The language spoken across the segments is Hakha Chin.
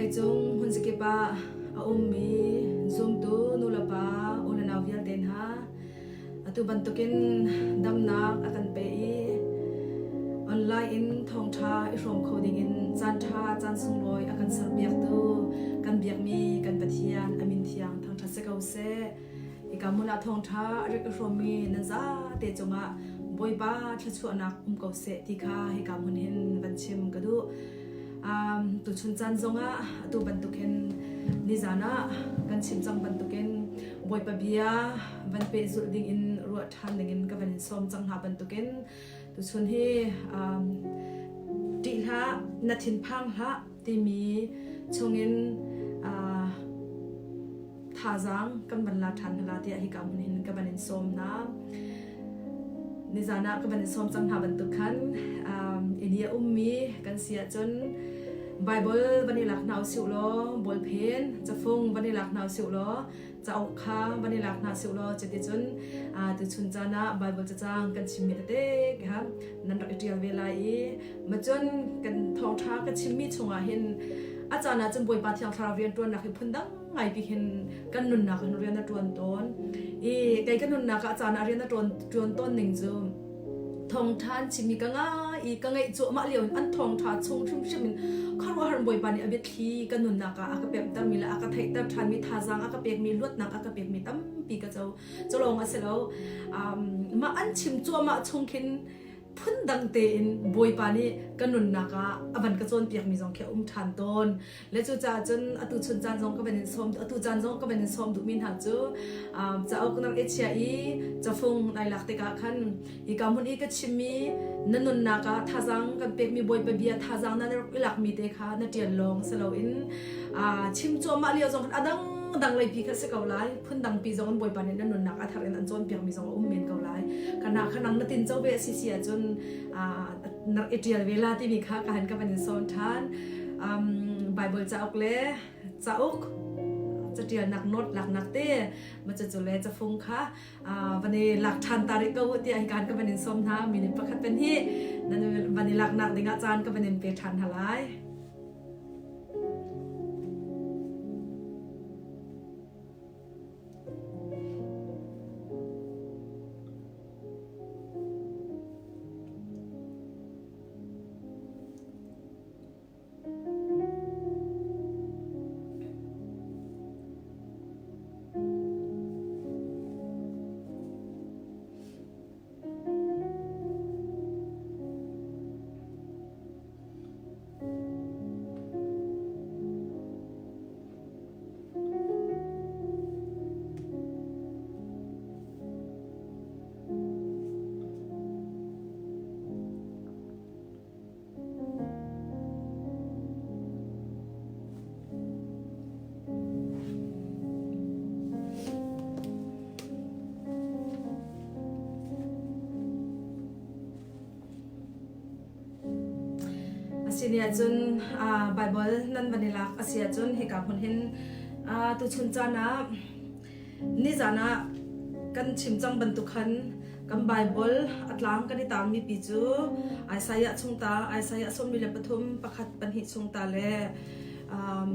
Vawleicung hmunzakip ah a ummi zumtu nulepa unau vialte hna atu bantukin damnak a kan pe i online in thawngṭha i hrawm kho dingin caanṭha caan sunglawi a kan serpiaktu kan biakmi kan Pathian a min thiang thangṭhat si ko seh. Hika hmun ah thawngṭha a rak i hrawmmi nan zate cungah Bawipa thluachuahnak um ko seh ti kha hika hmun hin van chim ka duh. Um, tuchun caan zongah atu bantukin nizan ah kan chim cang bantukin Bawipa bia van pehzulh dingin ruah ṭhan dingin ka van in sawm cang hna bantukin tuchun hi um, ṭih hlah na thinphang hlah timi chungin uh, thazaang kan van la ṭhan hna tiah hika hmun hin ka van in sawm hna. Nizan ah ka van in sawm cang hna bantuk khan um, inn i a ummi kan si ahcun Bible van i lak hna usih law ballpen cafung van i lak hna usih law cauk kha van i lak hna usih law cuticun uh, tuchun caan ah Bible cacang kan chimmi tete kha nan rak i ṭial ve lai i macun kan thawngṭha ka chimmi chungah hin a caan ah cun Bawipa Thiang Thlarau rianṭuannak hi phundang ngaipi hin kan nunnak hin rian a ṭuan tawn i kei ka nunnak ah caan ah rian a ṭuan ṭuan tawn ning cu thawngṭha an chimmi ka ngai i ka ngaih cuahmah lio in an thawngṭha chung hrimhrim in khuaruahhar Bawipa nih a biathli ka nunnak ah a ka pemhtermi le a ka theihter ṭhanmi thazaang a ka pekmi luatnak a ka pekmi tampi ka co cu lawng a si lo um, mah an chim cuahmah chung khin phundang tein Bawipa nih ka nunnak ah a van ka cawnpiakmi zong khi a um ṭhan tawn. Le cucaah cun atu chun caan zong ka van in sawm atu caan zong ka van in sawm duhmi hna cu um, cauk na rak i chiah i cafung nai lak tikah khan hika hmun i ka chimmi na nunnak ah thazaang kan pekmi Bawipa bia thazaang na rak i lakmi te kha na ṭial lawng si loin uh, chim cuahmah lio zong khan a dang dang leipi kha si ko lai phundang pi zong in Bawipa nih na nunnak a thar in an cawnpiakmi zong a um men ko lai kana khanang na tin co ve a si si ahcun na i ṭial ve la timi kha ka han ka van in sawm ṭhan um, Bible cauk le cauk catialnak note laknak te ma cu le cafung kha van i lak ṭhan ta rih ko tiah hi kan ka van in sawm hna minute pakhat pan hi nan van i laknak dingah caan ka van in pe ṭhan hna lai. Asini ahcun Baibal nan van i lak a si ahcun hika hmun hin tuchun caan ah nizan ah kan chim cang bantuk khan kan Baibal a tlang kan i taangmi pi cu Isaiah chung ta Isaiah 43 pakhat pahnih chung ta le um,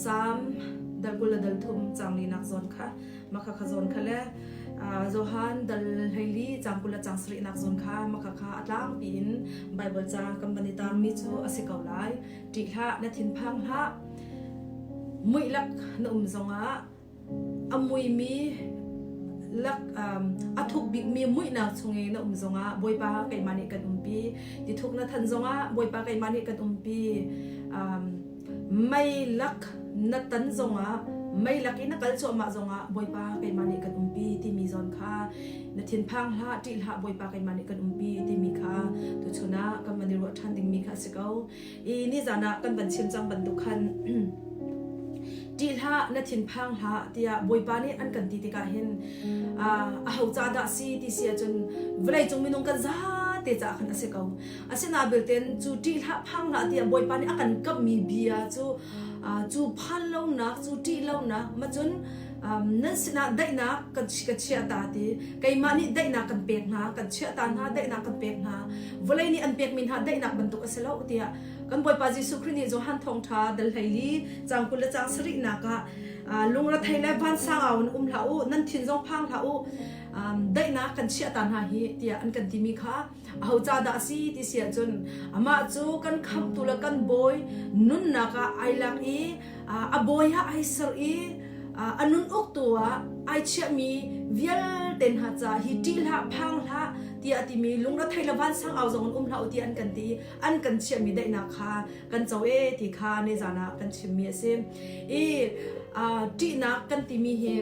Salm dal kul le dal thum cang linak zawn kha maka kha zawn kha le Johan dal hleili cang kul le cang sarihnak zawn kha maka kha a tlangpi in Baibal ca kan van i taarmi cu a si ko lai. Ṭih hlah, na thinphang hlah. Muih lak na um zongah a muimi lak a thuk bikmi muihnak chung i na um zongah Bawipa keimah nih kan umpi. Ti thuk na than zongah Bawipa keimah nih kan umpi. Mei lak na tan zongah mei lak i na kal cuahmah zongah Bawipa keimah nih kan umpi timi zawn kha na thinphang hlah ṭih hlah Bawipa keimah nih kan umpi timi kha tuchun ah kan van i ruah ṭhan dingmi kha a si ko. I nizan ah kan van chim cang bantuk khan ṭih hlah na thinphang hlah tiah Bawipa nih an kan ti tikah hin aho ca dah si ti si ahcun vawleicung minung kan zate caah khan a si ko. Asinain belten cu ṭih hlah phang hlah tiah Bawipa nih a kan kamhmi bia cu cu phan lonak cu ṭih lonak macun Nan sinah daihnak kan ka chiah ta ti keimah nih daihnak kan pek hna kan chiah ta hna daihnak kan pek hna vawlei nih an pekmi hna daihnak bantuk a si lo tiah kan Bawipa Jesuh Khrih nih Johan thawngṭha dal 14 caang 20 le caang sarihnak ah lungrethei le vansang au in um hlah u nan thin zong phang hlah u daihnak kan chiah ta hna hi tiah an kan timi kha aho ca dah a si ti si ahcun amah cu kan khamhtu le kan bawi nunnak ah ai lak i a bawi ah ai ser i a nun uktu ah ai chiahmi vialte hna ca hi ṭih hlah phang hlah tiah a timi lungrethei le vansang au zong in um hlah u tiah an kan ti an kan chiahmi daihnak kha kan co e ti kha nizan ah kan chimmi a si i ṭihnak kan timi hi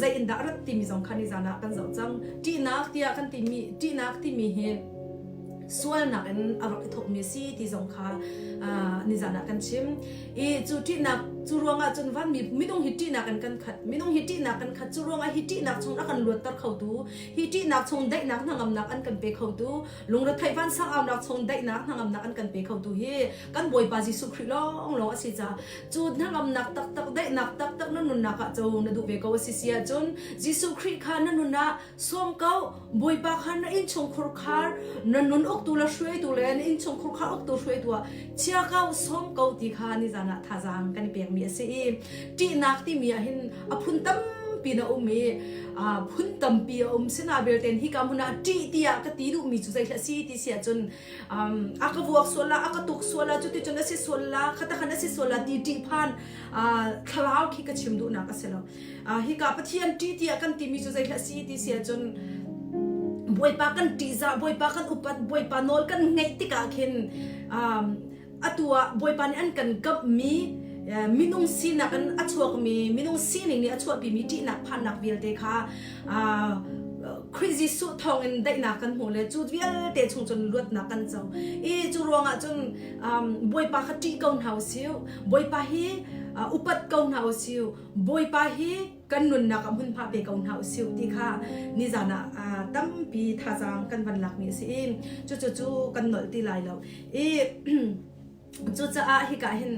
zei in dah rat timi zong kha nizan ah kan zoh cang ṭihnak tiah kan timi ṭihnak timi hi sualnak in a rak i thawkmi a si ti zong kha nizan ah kan chim i cu ṭihnak cu ruangah cun vanmi minung hi ṭihnak in kan khat minung hi ṭihnak kan khat cu ruangah hi ṭihnak chung a kan luatter khotu hi ṭihnak chung daihnak hnangamnak an kan pe khotu lungretheih vansang aunak chung daihnak hnangamnak an kan pe khotu hi kan Bawipa Jesuh Khrih lawng lawng a si caah cu hnangamnak taktak daihnak taktak na nunnak ah co na duh ve ko a si si ahcun Jesuh Khrih kha na nun ah sawm ko Bawipa kha na innchungkhur khar na nun uktu le hruaitu le na innchungkhur khar uktu hruaitu ah chia ko sawm ko ti kha nizan ah thazaang kan i pekmi a si i ṭihnak timi ah hin a phun tampi na um i phun tampi a um sina belte hika hmun ah ṭih tiah ka ti duhmi cu zeihlah si ti si ahcun a ka vuak sual la a ka tuk sual la cuticun a si sual la khatakhan a si sual la ti ṭih phan thlarau khi ka chim duhnak a si lo hika Pathian ṭih tiah kan timi cu zeihlah si ti si ahcun Bawipa kan ṭihzah Bawipa kan upat Bawipa nawl kan ngeih tikah khin atu ah Bawipa nih an kan kamhmi minung sinak in a chuakmi minung sining nih a chuahpimi ṭihnak phannak vialte kha Khrih Jesuh thawngin daihnak kan hmuh le cu vialte chung cun luatnak kan co i cu ruangah cun Bawipa kha ṭih ko hna usih Bawipa hi upat ko hna usih Bawipa hi kan nunnak ah hmunhma pe ko hna usih ti kha nizan ah tampi thazaang kan van lakmi a si i cucu cu kan nolh ti lai lo i Cucaah hika hin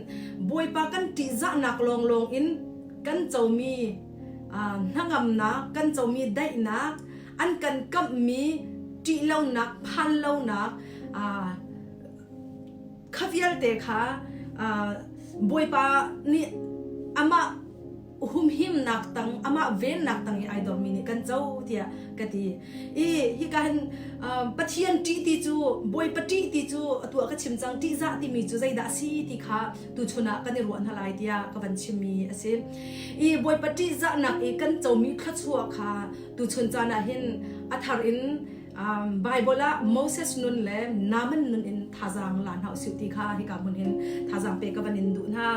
Bawipa kan ṭihzahnak lawnglawng in kan comi hnangamnak, kan comi daihnak, an kan kamhmi ṭihlonak, phanlonak, kha vialte kha Bawipa nih amah humhimnak tang amah vennak tang i ai dormi nih kan co tiah ka ti i hika hin Pathian ṭih ti cu Bawipa ṭih ti cu atu ah ka chim cang ṭihzah timi cu zeidah a si ti kha tuchun ah kan i ruah hna lai tiah ka van chimmi a si i Bawipa ṭihzahnak i kan comi thluachuah kha tuchun caan ah hin a thar in Bible ah Moses nun le Naaman nun in thazaang la hna usih ti kha hika hmun hin thazaang pe ka van in duh hna.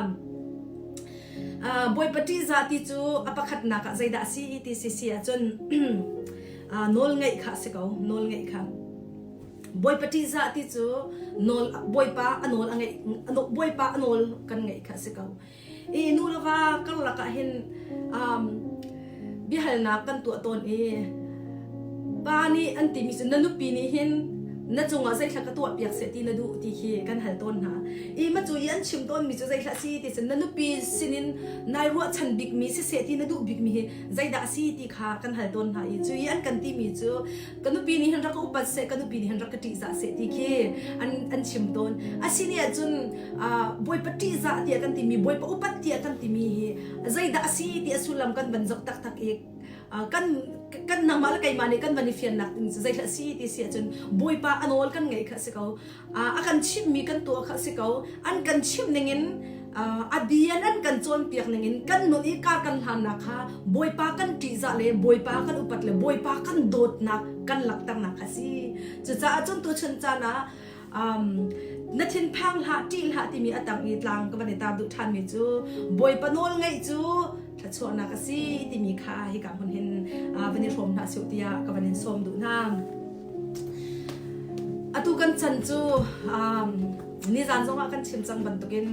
Bawipa ṭihzah ti cu a pakhatnak ah zeidah a si ti si si ahcun nawl ngeih kha a si ko nawl ngeih kha Bawipa ṭihzah ti cu nawl Bawipa a nawl a ngeih Bawipa a nawl kan ngeih kha a si ko i nu le va karlak ah hin biahalnak kan tuah tawn i pa nih an timi cu na nupi nih hin na cungah zeithla ka tuah piak seh ti na duh ti khi kan hal tawn hna i ma cu i an chim tawnmi cu zeithla si ti cun na nupi sinin nai ruahchan bikmi siseh ti na duh bikmi hi zeidah a si ti kha kan hal tawn hna i cu i an kan timi cu ka nupi nih hin rak ka upat seh ka nupi nih hin rak ka ṭihzah seh ti khi an an chim tawn asini ahcun bawipa ṭihzah tiah kan timi bawipa upat tiah kan timi hi zeidah a si ti a sullam kan van zoh taktak i kan kan nangmah le keimah nih kan van i fiannak ding cu zeihlah si ti si ahcun Bawipa a nawl kan ngeih kha a si ko a kan chimhmi kan tuah kha a si ko an kan chimh ningin a bia an kan cawnpiak ningin kan nun i kar kan hlannak kha Bawipa kan ṭihzah le Bawipa kan upat le Bawipa kan dawtnak kan langhternak kha a si cucaah cun tuchun caan ah um, na thinphang hlah ṭih hlah timi a tang i tlang ka van i tar duh ṭhanmi cu Bawipa nawl ngeih cu thluachuahnak a si timi kha hika hmun hin van i hrawm hna sih tiah ka van in sawm duh hna. Atu kan chan cu um, nizan zongah kan chim cang bantukin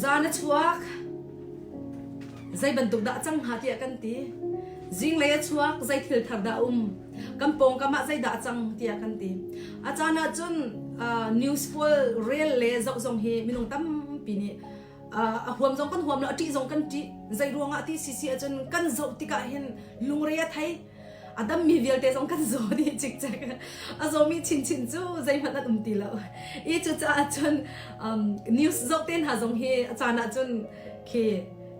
Zan a chuak. Zei bantuk dah a cang hnga tiah kan ti. Zinglei a chuak, zei thil thar dah a um. Kan pawngkam ah zeidah a cang tiah kan ti. A caan ah cun uh, news pawl rel le zoh zong hi minung tampi nih A huam zong kan huam lo, a ṭih zong kan ṭih. Zei ruangah ti sisi ahcun kan zoh tikah hin lungre a thei. A dammi vialte zong kan zaw dih cikcek. A zawmi chinchin cu zeihmanh an um ti lo. I cucaah cun news zoh te hna zong hi a caan ahcun khi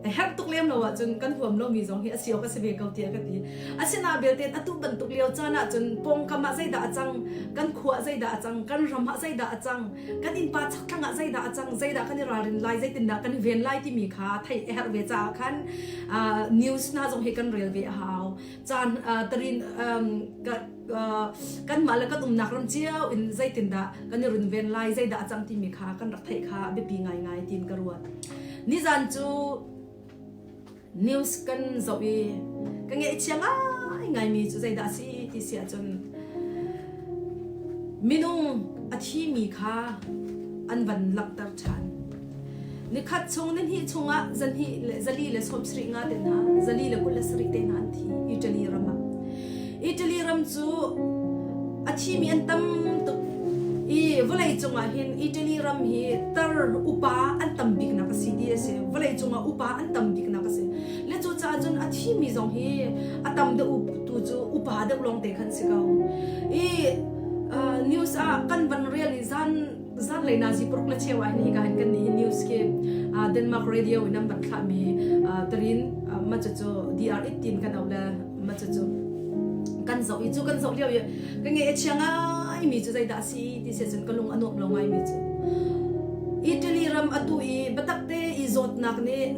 a herh tuk lem lo ahcun kan huam lomi zong hi a si awk a si ve ko tiah ka ti. Asinain belte atu bantuk lio caan ahcun pawngkam ah zeidah a cang, kan khua ah zeidah a cang, kan ram ah zeidah a cang, kan innpa chakthlang ah zeidah a cang, zeidah kan i ralrin lai, zeitindah kan i ven lai timi kha theih a herh ve caah khan news hna zong hi kan rel ve a hau. Caan tarin kanmah le kan umnak ram cio in zeitindah kan i runven lai, zeidah a cang timi kha kan rak theih kha a biapi ngaingai tiin ka ruat. Nizan cu news kan zoh i ka ngaihchia ngaingaimi cu zeidah a si ti si ahcun minung a thimi kha an van langhter ṭhan. Nikhat chung nihnih chungah zanhnih le zali le sawmsarih nga te hna, zali le 27 te hna an thi Italy ram ah. Italy ram cu a thimi an tam tuk i vawlei cungah hin Italy ram hi tar upa an tam biknak a si ti a si. Vawlei cungah upa an tam biknak a si. Le cucaah cun a thimi zong hi a tam deuh tu cu upa deuh lawng te khan si ko. I uh, news ah kan van rel i zan Zanlei nazi paruk le cheu ah hin hika hin kan nih hi news khi Denmark radio in an van thlahmi tarin ma cu DR it tin kan auh le ma cu kan zoh i cu kan zoh lio i ka nge a chia ngai mi cu zeidah a si ti si cun ka lung a nuam lo ngai mi cu Italy ram atu i biatak te i zawtnak nih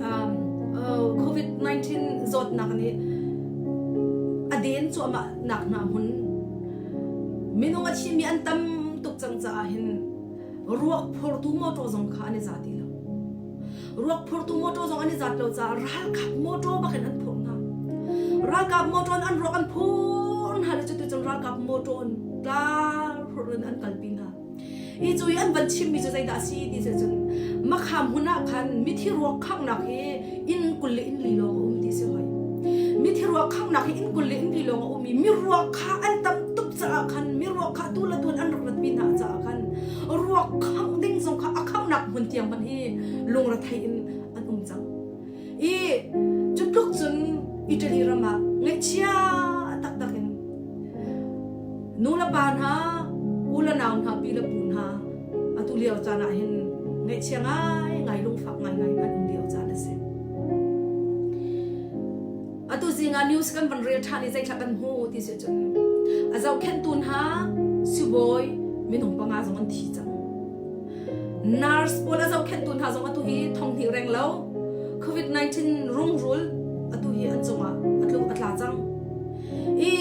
COVID-19 zawtnak nih a den cuahmah nak hna hmun Minung a thimi an tam tuk cang caah hin ruak phortu motor zong kha an i za ti lo. Ruak phortu motor zong an i zat lo caah ralkap motor bak in an phurh hna. Ralkap motor in an ruak an phur hna le cuticun ralkap motor in tlar phurh in an kalpi hna. Hi cu i an van chimmi cu zeidah a si ti si cun Makham hmun ah khan mithi ruak khanghnak hi inn 20 le inn li lawng a um ti si hoi. Mithi ruak khanghnak hi inn 20 le inn li lawng a um i mi ruak kha an tam tuk caah khan mi ruak kha tu le tuan an rak ratpi hna caah khan ruak khangh ding zong kha a khanghnak hmun tiang hmanh hi lungrethei in an um cang. I cu tluk cun Italy ram ah ngaihchia taktak in nu le pa hna, u le nau hna, pi le pu hna atu lio caan ah hin ngaihchia ngaingai lungfak ngaingai an um lio caan a si. Atu zing ah news kan van rel ṭhan i zeithla kan hmu ti si cun a zohkhenhtu hna sibawi minung panga zong an thi cang. Nurse pawl a zohkhenhtu hna zong atu hi thonghnih reng lo COVID-19 rungrul atu hi an cungah a tlung a tla cang. I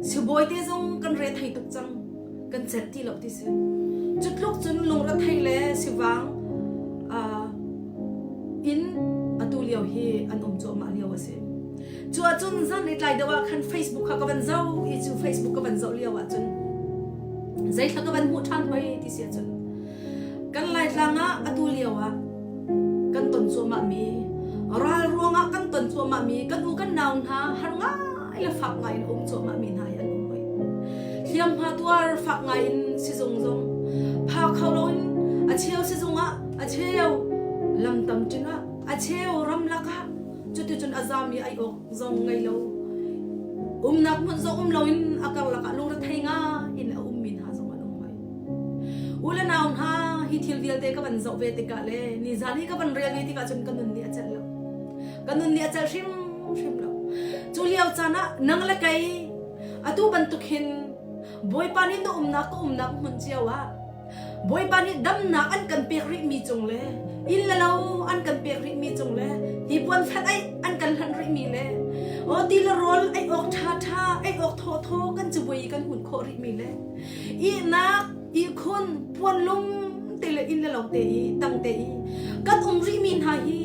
sibawi te zong kan re thei tuk cang kan celh ti lo ti si. Cu tluk cun lungrethei le sivang uh, in atu lio hi an um cuahmah lio a si. Cu ahcun zan i tlai deuh ah khan Facebook kha ka van zoh i cu Facebook ka van zoh lio ahcun zeithla ka van hmuh ṭhan hoi ti si ahcun kan Laitlang ah atu lio ah kan ton cuahmah mi ral ruangah kan ton cuahmah mi kan u kan nau hna har ngai le fak ngai in um cuahmah mi hna hi an um hoi. Hliamhma tuar fak ngai in sizung zong pha kho loin a cheu sizung ah a cheu lam tam ṭing ah a cheu ramlak ah Cuticun a zam i ai awk zong ngei lo umnak hmun zong um loin a karlak ah lungrethei ngai in a ummi hna zong an um hoi. U le nau hna hi thil vialte ka van zoh ve tikah le nizan hi ka van rel ve tikah cun ka nun nih a celh lo. Ka nun nih a celh hrimhrim lo. Cu lio caan ah nang le kei atu bantuk hin Bawipa nih na umnak ka umnak hmun cio ah Bawipa nih damnak an kan pek rihmi cung le inn le lo an kan pek rihmi cung le hnipuan fat aih an kan hlanh rihmi le aw ti le rawl ei awk ṭhaṭha ei awk thawthaw kan cabuai i kan hun khawh rihmi le ihnak ihkhun puanlum te le inn le lo te i tang te i kan um rihmi hna hi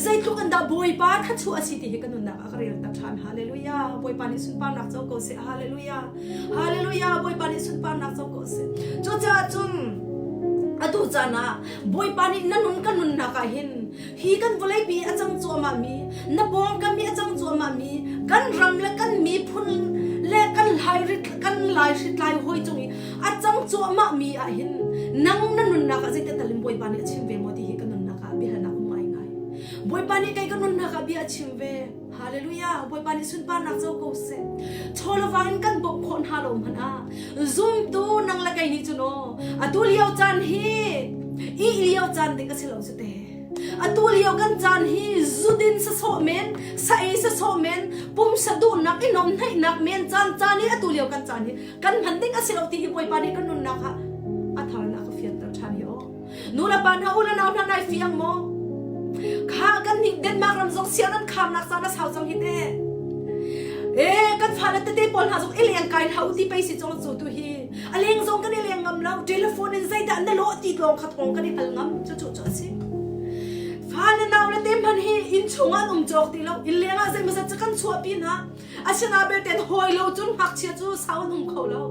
zeitluk in dah Bawipa thluachuah a si ti hi ka nunnak ah ka rel tak ṭhan hallelujah Bawipa nih sunparnak co ko seh hallelujah Hallelujah Bawipa nih sunparnak co ko seh. Cucaah cun atu caan ah Bawipa nih na nun ka nunnak ah hin hi kan vawleipi a cang cuahmah mi na pawngkam i a cang cuahmah mi kan ram le kan miphun le kan lai kan lai hritlai hawi cung i a cang cuahmah mi ah hin nang na nunnak ah zeitin tal in Bawipa nih a chim ve maw ti hi ka nunnak ah biapi. Biahalnak um ngaingai. Bawipa nih kei ka nunnak ah bia a chim ve. Hallelujah! Bawipa nih sunparnak co ko seh. Chawlawang in kan bawmh khawh hna lo hmanh ah zumtu nang le kei nih cun aw atu lio caan hi ih lio caan ding a si lo cu te. Atu lio kan caan hi zudin sasawh men, sa ei sasawh men, pumsa duhnak i nomhnaihnak men caan caan hi atu lio kan caan hi kan hman ding a si lo ti hi Bawipa nih kan nunnak ah a thar in a ka fianter ṭhan hi aw. Nu le pa hna u le nau hna nai fiang maw? Kha kan nih Denmark ram zong siang an khamnak caan a sau cang hi te. E kan fale tete pawl hna zong i leng kai hlah u ti pei si cong cu tu hi. A leng zong kan i leng ngam lo. Telephone in zeidah na lawh ti tlawng kha thawng kan i hal ngam. Cu cu cu a si. Fale nau le te hman hi inn chung an um cawk ti lo. Inn leng ah zeimawzat cu kan chuahpi hna. Asinain belte hawi lo cun ngakchia cu sau an um kho lo.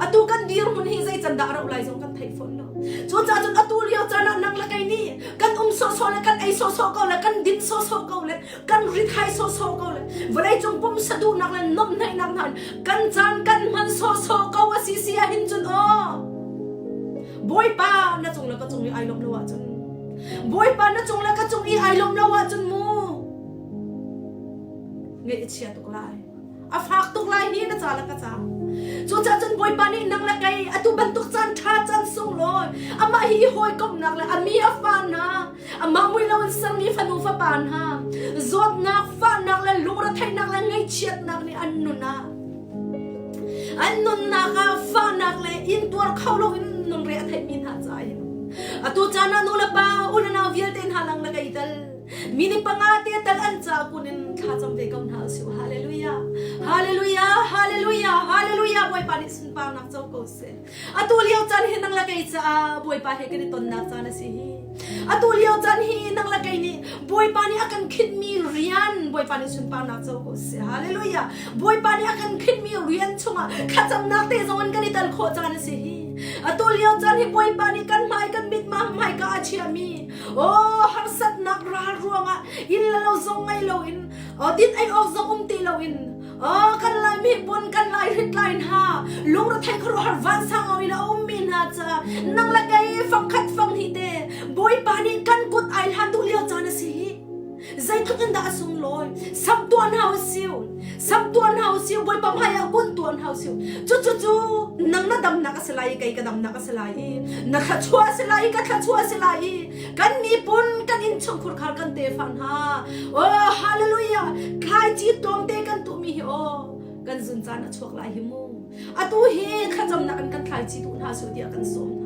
Atu kan dirhmun hi zei can dah a rauh lai zong kan thei fawn lo. Cucaah cun atu lio caan ah nang le kei nih kan um sawhsawh le kan ei sawhsawh ko le kan din sawhsawh ko le kan rithai sawhsawh ko le vawleicung pumsa duhnak le nuamhnaihnak hna kan caan kan hman sawhsawh ko a si si ahhin cun aw Bawipa na cung le ka cung i ai lawm lo ahcun Bawipa na cung le ka cung i ai lawm lo ahcun mu Ngaih a chia tuk lai. A fak tuk lai ni na ca le ka ca. Cucaah cun Bawipa nih nang le kei atu bantuk caan ṭha caan sunglawi amah hi hawikomhnak le a mi a fa hna amah mui lo in sermi fanu fapa hna zawtnak fahnak le lungretheihnak le ngaihchiatnak nih an nun ah an nunnak ah fahnak le intuar kho loin nungre a theihmi hna caah hin atu caan ah nu le pa u le nau vialte hna lang le kei tal Mini panga te tal an ca kun in thla cam ve ko hna usih. Hallelujah. Hallelujah. Hallelujah. Hallelujah. Bawipa nih sunparnak co ko seh. Atu lio caan hi nang le kei caah Bawipa he kan i tonnak caan a si hi. Atu lio caan hi nang le kei nih Bawipa nih a kan khinhmi rian Bawipa nih sunparnak co ko seh. Hallelujah. Bawipa nih a kan khinhmi rian chungah thlacamnak te zong in kan i tel khawh caan a si hi. Atu lio caan hi Bawipa nih kan hmai kan mit ma hmai ka a chiami Oh, harsatnak ral ruangah inn le lo zong ngei loin, oh, din ei awk zong um ti loin, oh, kan lai mipun, kan lai hritlai hna, lungrethei khuaruahhar vansang in a ummi hna ca nang le kei fangkhat fang hi te Bawipa nih kan kut ai hlan duh lio caan a si hi. Zeitluk in dah a sunglawi. Sam tuan hau siu. Sam tuan hau siu. Bawipa hmai ah kun tuan hau siu. Cu cu cu nang na damnak a si lai i kei ka damnak a si lai i na thluachuah a si lai i ka thluachuah a si lai i kan miphun kan innchungkhur khar kan tefa hna. Oh hallelujah. Thlaici tlawmte kan tuhmi hi aw kan zun caan a chuak lai hi mu. Atu hi thlacamnak in kan thlaici duh hna su tiah kan sawm hna.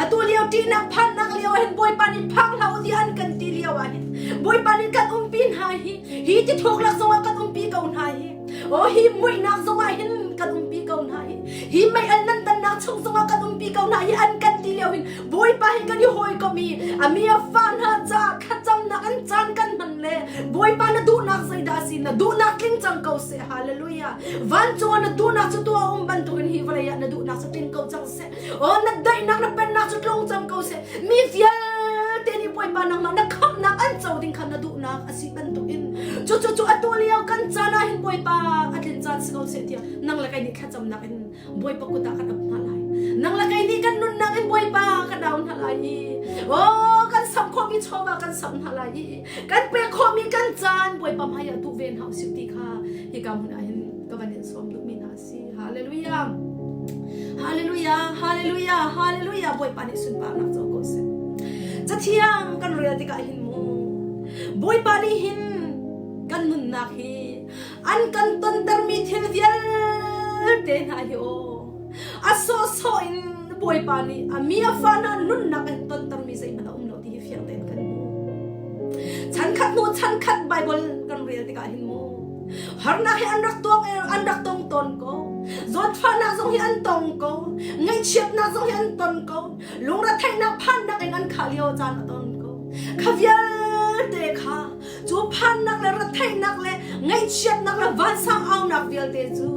Atu lio ṭihnak phannak lio ah hin Bawipa nih phang hlah u tiah an kan ti lio ah hin Bawipa nih kan umpi hna hi hi ti thuk lak zongah kan umpi ko hna hi oh hi muihnak zongah hin kan umpi ko hna hi hi mei an nan tannak chung zongah kan umpi ko hna hi an kan ti lio hin Bawipa hi kan i hawikom i a mi a fa hna ca thlacamnak an caan kan hman le Bawipa na duhnak zeidah a si na duhnak tling cang ko seh hallelujah vancung ah na duhnak cu tuah um bantukin hi vawlei ah na duhnak cu tling ko cang seh oh na daihnak na pennak cu tlung cang ko seh mi vialte nih Bawipa nangmah na khamhnak an co ding kha na duhnak a si bantukin cu cu cu atu lio kan caan ah hin Bawipa a tlin caan si ko seh tiah nang le kei nih thlacamnak in Bawipa kut ah kan ap hna lai. Nang le kei nih kan nunnak in Bawipa kan au hna lai i oh kan sam khawhmi chawva kan sam hna lai i kan pek khawhmi kan caan Bawipa hmai ah duh ve hna usih ti kha hika hmun ah hin ka van in sawm duhmi hna a si. Hallelujah. Hallelujah. Hallelujah. Hallelujah. Bawipa nih sunparnak co ko seh. Cathiang kan rel tikah hin mu Bawipa nih hin kan nunnak hi an kan tontermi thil vialte hna hi aw a sawhsawh in Bawipa nih a mi a fa hna nunnak in tontermi zeihmanh a um lo ti hi fiang tein kan hmu. Chankhat hnu chankhat Bible kan rel tikah hin mu harnak hi an rak tuang an rak tong tawn ko zawtfahnak zong hi an tong ko ngaihchiatnak zong hi an ton ko lungretheihnak phannak in an khah lio caan a ton ko kha vialte kha Cu phannak le retheihnak le ngaihchiatnak le vansang aunak vialte cu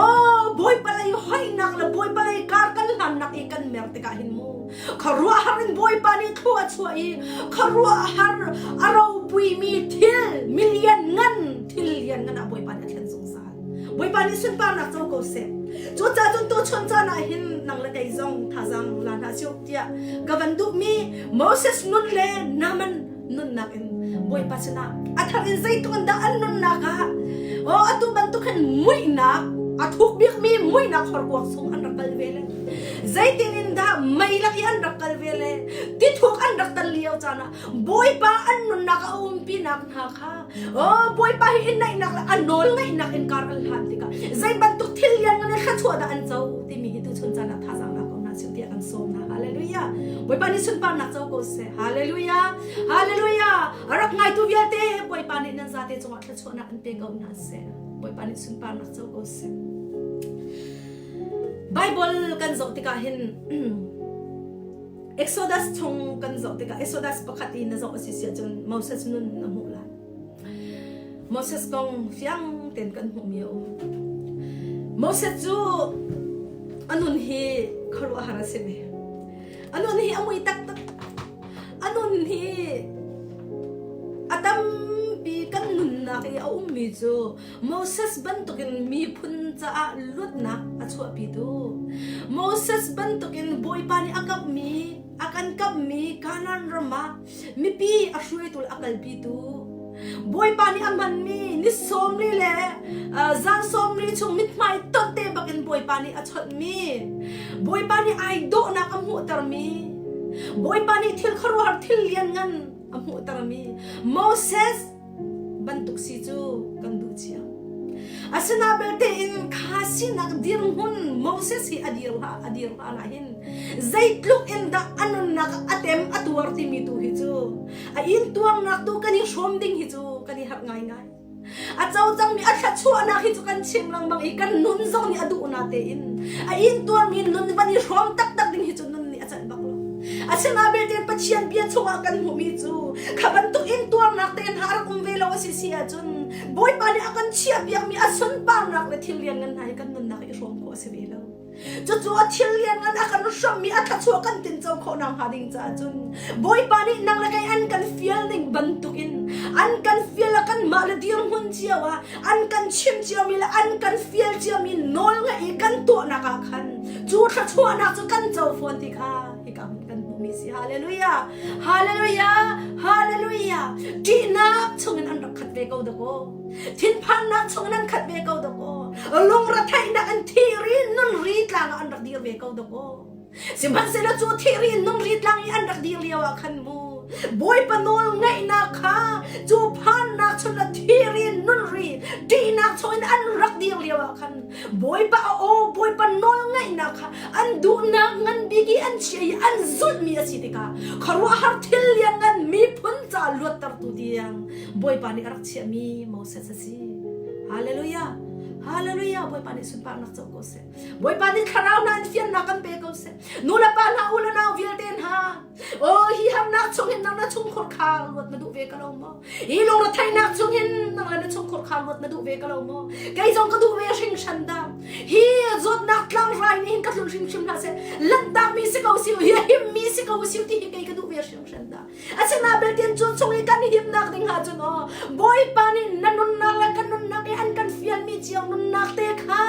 oh Bawipa lei hoihnak le Bawipa lei kar kan hlannak i kan mer tikah hin mu khuaruahhar in Bawipa nih thlua a chuah i khuaruahhar a ropuimi thil milian ngan thil lian ngan ah Bawipa nih a thlen zungzal. Bawipa nih sunparnak co ko seh. Cucaah cun tuchun caan ah hin nang le kei zong thazaang la hna siu tiah ka van duhmi Moses nun le Naaman. nunnak in Bawipa sinah a thar in zeitluk in dah an nunnak ah oh atu bantuk hin muihnak a thuk bikmi muihnak horkuak chung an rak kal ve le zeitin in dah mei lak i an rak kal ve le tithuk an rak tal lio caan ah Bawipa an nunnak a umpinak hna kha oh Bawipa hi in naihnak le a nawl ngaihnak in kar an hlan tikah zei bantuk thil lian ngan thluachuah dah an co timi hi tuchun caan ah thazaang lak ko hna sih tiah kan sawm hna hallelujah Bawipa nih sunparnak co ko seh hallelujah hallelujah a rak ngaitu vialte Bawipa nih nan zate cungah thluachuahnak an pe ko hna seh Bawipa nih sunparnak co ko seh Bible kan zoh tikah hin Exodus chung kan zoh tikah Exodus pakhat i na zoh a si si ahcun Moses nun na hmuh lai. Moses kong fiang tein kan hmuhmi a um. Moses cu a nun hi khuaruahhar a si ve. A nun hi a mui taktak. A nun hi a tampi kan nunnak i a ummi cu Moses bantukin miphun caah luatnak a chuahpitu Moses bantukin Bawipa nih a kamhmi a kan kamhmi Kanaan ram ah mipi a hruaitu le a kalpitu Bawipa nih a hmanmi ni 40 le zan 40 chung mithmai tonh te bakin Bawipa nih a chawnhmi Bawipa nih ai dawhnak a hmuhtermi Bawipa nih thil khuaruahhar thil lianngan a hmuhtermi Moses bantuk si cu kan duh cio. Asina belte in kha sinak dirhmun Moses hi a dir a dir hlan ah hin zeitluk in dah a nunnak a tem a tuar timi tu hi cu a in tuarnak tu kan i hrawm ding hi cu kan i harh ngaingai. A co cangmi a thluachuahnak hi cu kan chim lengmang i kan nun zong nih a duh na tein a in tuarmi nun van i hrawm taktak ding hi cu nun nih a celh bak lo. Asinain belte Pathian bia chungah kan hmuhmi cu kha bantuk in tuarnak te hna rak um ve lo a si si ahcun Bawipa nih a kan chiahpiakmi a sunparnak le thil lianngan hna hi kan nunnak i hrawm khawh a si ve lo. Cucu a thil lianngan a kan hrammi a thluachuah kan tinco khawh nakhnga ding caah cun Bawipa nih nang le kei an kan fial ning bantukin an kan fial a kanmah le dirhmun cio ah an kan chim ciomi le an kan fial ciomi nawl ngaih i kan tuahnak ah khan cu thluachuahnak cu kan co fawn ti kha hika hmun kan hmuhmi si hallelujah hallelujah hallelujah ṭihnak chungin an rak khat ve ko dakaw thinphannak chungin an khat ve ko dakaw lungretheihnak in thiri nun ri tlang ah an rak dir ve ko dakaw Sihmanhsehlaw cu thihri in nungri tlang i an rak dir lio ah khan mu Bawipa nawl ngaihnak kha cu phannak chun le thihri in nunri ṭihnak chungin an rak dir lio ah khan Bawipa a aw Bawipa nawl ngaihnak kha an duhnak ngan bik i an chia i an zulhmi a si tikah khuaruahhar thil lianngan miphun ca luattertu tiang Bawipa nih a rak chiahmi Moses a si. Hallelujah! Hallelujah! Bawipa nih sunparnak co ko seh. Bawipa nih thlarau hna in fiannak kan pe ko seh. Nu le pa hna, u le nau vialte hna, oh hi harnak chungin nang na chungkhur kha luat na duh ve ka lo maw? Hi lungretheihnak chungin nang le na chungkhur kha luat na duh ve ka lo maw? Kei zong ka duh ve hringhran dah. Hi zawtnak tlangrai nih hin ka tlun hrimhrim hlah seh. Lanhtakmi si ko si hi himmi si ko si ti hi kei ka duh ve hringhran dah. Asinain beltian cu chung i kan himnak ding ah cun aw Bawipa nih na nunnak le kan nunnak i an kan fialmi cio nunnak te kha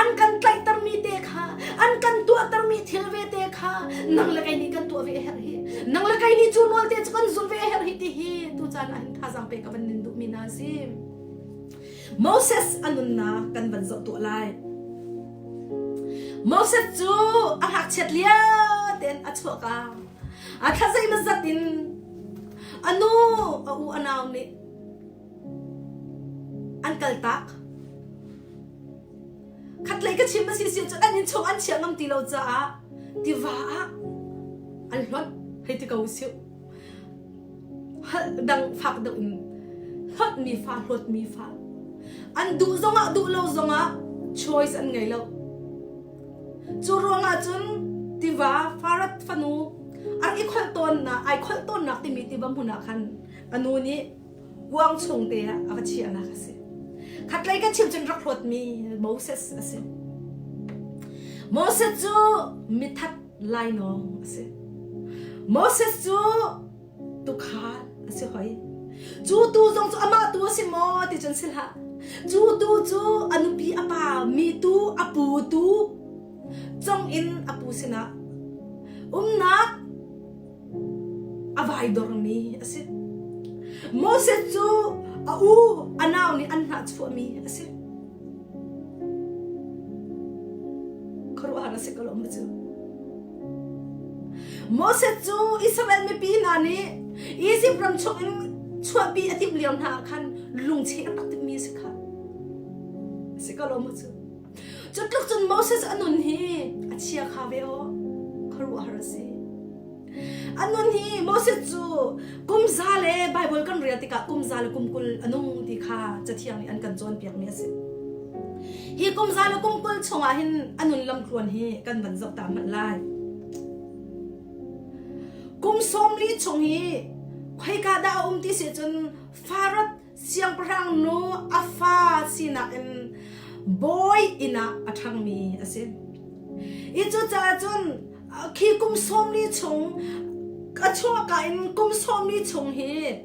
an kan tlaihtermi te kha an kan tuahtermi thil ve te kha nang le kei nih kan tuah ve a herh hi nang le kei nih cu nawl te cu kan zulh ve a herh hi ti hi tu caan ah hin thazaang pe ka van nin duhmi hna a si. Moses a nunnak kan van zoh tuah lai. Moses cu a ngakchiat lio tein a chuahka A thla zeimawzat in a nu a u a nau nih an kaltak. Khatlei ka chim a si si cun an innchung an chiah ngam ti lo caah tiva ah an hlonh hei ti ko usih. Dang fak deuh in hlawtmi fa hlawtmi fa an duh zongah duh lo zongah choice an ngei lo. Cu ruangah cun tiva Farat fanu a rak i kholh tawnnak ai kholh tawnnak timi tiva hmun ah khan a nu nih kuang chung te ah a va chiahnak a si. Khatlei kan chim cun rak hlawtmi Moses a si. Moses cu mithat lainawng a si. Moses cu tukhal a si hoi. Cu tu zong cu amah tu a si maw ti cun si hlah. Cu tu cu a nupi a pa mi tu a pu tu cong in a pu sinah umnak a vai dormi a si. Moses cu a u a nau nih an hnahchuahmi a si. Khuaruahhar a si ko lo maw cu? Moses cu Israel mipi hna nih Izipt ram chungin chuahpi a timh lio hna ah khan lungcheh an rak timhmi a si kha. A si ko lo maw cu? Cu tluk cun Moses a nun hi a chia kha ve aw. Khuaruahhar a si. A nun hi Moses cu kum za le Baibal kan rel tikah kum za le kum 20 a nung ti kha Cathiang nih an kan cawnpiakmi a si. Hi kum za le kum 20 chungah hin a nun lamtluan hi kan van zoh ta hmanh lai. Kum 40 chung hi khoika dah a um ti si cun Farad siangpahrang nu a fa sinak in bawi inn ah a ṭhangmi a si. I cucaah cun khi kum 40 chung a chuahka in kum 40 chung hi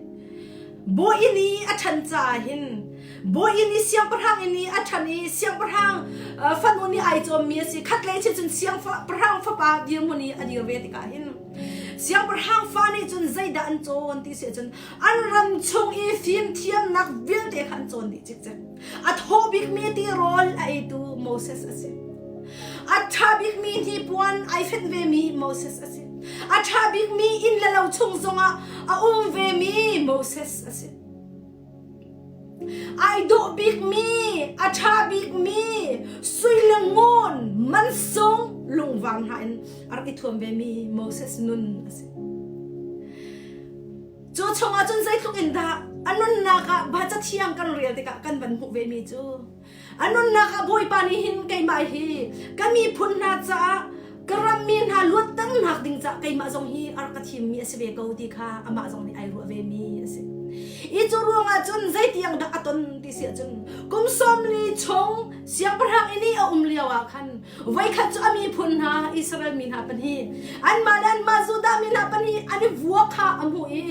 bawi inn i a ṭhan caah hin bawi inn i siangpahrang inn i a ṭhan i siangpahrang fanu nih ai cawmmi a si khatlei chi cun siangpahrang fapa dirhmun i a dir ve tikah hin siangpahrang fa nih cun zeidah an cawn ti si ahcun an ram chung i fimthiamnak vialte kha an cawn dih cikcek a thaw bikmi tirawl a eitu Moses a si a ṭha bikmi hnipuan ai fenh vemi Moses a si a ṭha bikmi inn le lo chung zongah a um vemi Moses a si ai dawh bikmi a ṭha bikmi sui le ngun mansung lungvar hna in a rak i thuam vemi Moses nun a si Cu chungah cun zeitluk in dah a nunnak ah ba cathiang kan rel tikah kan van hmuh vemi cu a nunnak ah Bawipa nih hin keimah hi ka miphun hna caah ka rammi hna luatternak ding caah keimah zong hi a rak ka thimmi a si ve ko ti kha amah zong nih ai ruah vemi a si. I cu ruangah cun zeitiang dah a ton ti si ahcun kum 40 chung siangpahrang inn i a um lio ah khan Voikhat cu a miphun hna Israel mi hna pahnih anmah le anmah Judah mi hna pahnih an i vua kha a hmuh i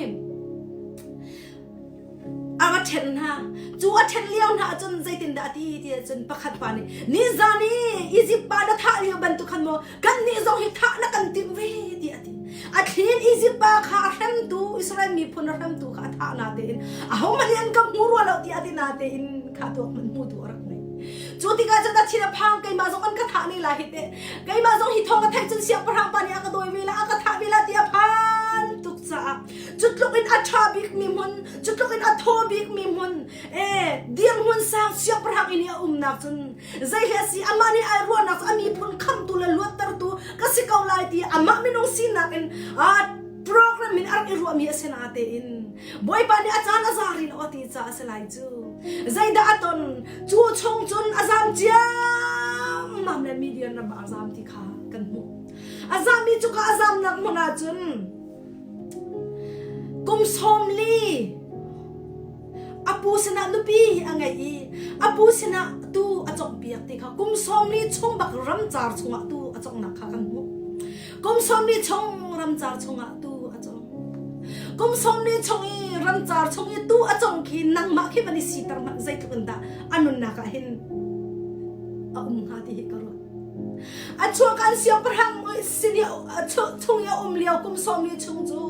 a va ṭhen hna. Cu a ṭhen lio hna ahcun zeitindah a ti ti ahcun pakhat pa nih nizan i Izipt pa na thah lio bantuk khan maw kannih zong hi thah na kan timh ve tiah a ti. A thlin Izipt pa kha a hremtu Israel miphun a hremtu kha a thah natein ahohmanh nih an ka hmu rua lo tiah a ti natein kha tuak hmanh hmutu a rak ngei. Cu tikah cun a thin a phang keimah zong an ka thah ne lai hi teh keimah zong hi thawng a theih cun siangpahrang pa nih a ka dawi ve la a ka thah ve la ti a phan tuk caah cu tluk in a ṭha bikmi hmun cu tluk in a thaw bikmi hmun eh dirhmun sang siangpahrang inn i a umnak cun zei he a si amah nih ai ruahnak cu a miphun khamtu le luattertu ka si ko lai ti amah minung sinak in a program in a rak i ruahmi a si natein Bawipa nih a caan a za rih lo a ti caah a si lai cu. Zeidah a ton? Cu chung cun a zam ciammam le Midian ram ah a zam ti kha kan hmuh. A zammi cuka a zamnak hmun ah cun kum 40 a pu sinah nupi a ngeih i a pu sinah tu a cawnpiak ti kha kum 40 chung bak ramcar chungah tu a cawnnak kha kan hmuh. Kum 40 chung ramcar chungah tu a cawng. Kum 40 chung i ramcar chung i tu a cong khi nangmah khi van i siter hmanh zeitluk in dah a nunnak ah hin a um hnga ti hi ka ruat. A chuahkan siangpahrang sin i chung i a um lio kum 40 chung cu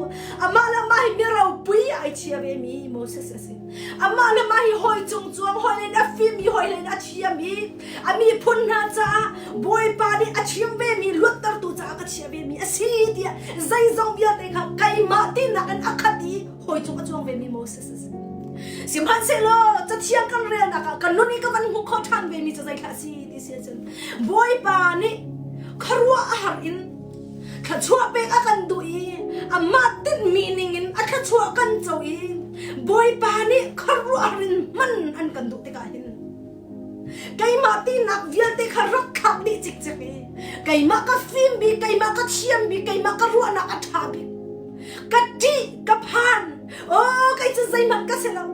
amah le amah hi mi ropui ai chia ve mi Moses a si. Amah le mah hi hawi cung cuang hawi len a fim i hawi len a thiam i a miphun hna caah Bawipa nih a chim vemi luattertu caah ka chiah vemi a si tiah zeizong vialte kha keimah tinak in a khat i hawi cung a cuang vemi Moses a si. Sihmanhsehlaw cathiang kan relnak ah ka nun i ka van hmuh khawh ṭhan vemi cu zeithlah a si ti si ahcun Bawipa nih khuaruah a har in thluachuah pek a kan duh i amah tinhmi ningin a thluachuah kan co i Bawipa nih khuaruahhar in hman an kan duh tikah hin keimah tinak vialte kha rak thlak dih cikcek i keimah ka fim bik keimah ka thiam bik keimah ka ruahnak a ṭha bik ka ṭih ka phan oh kei cu zeihmanh ka si lo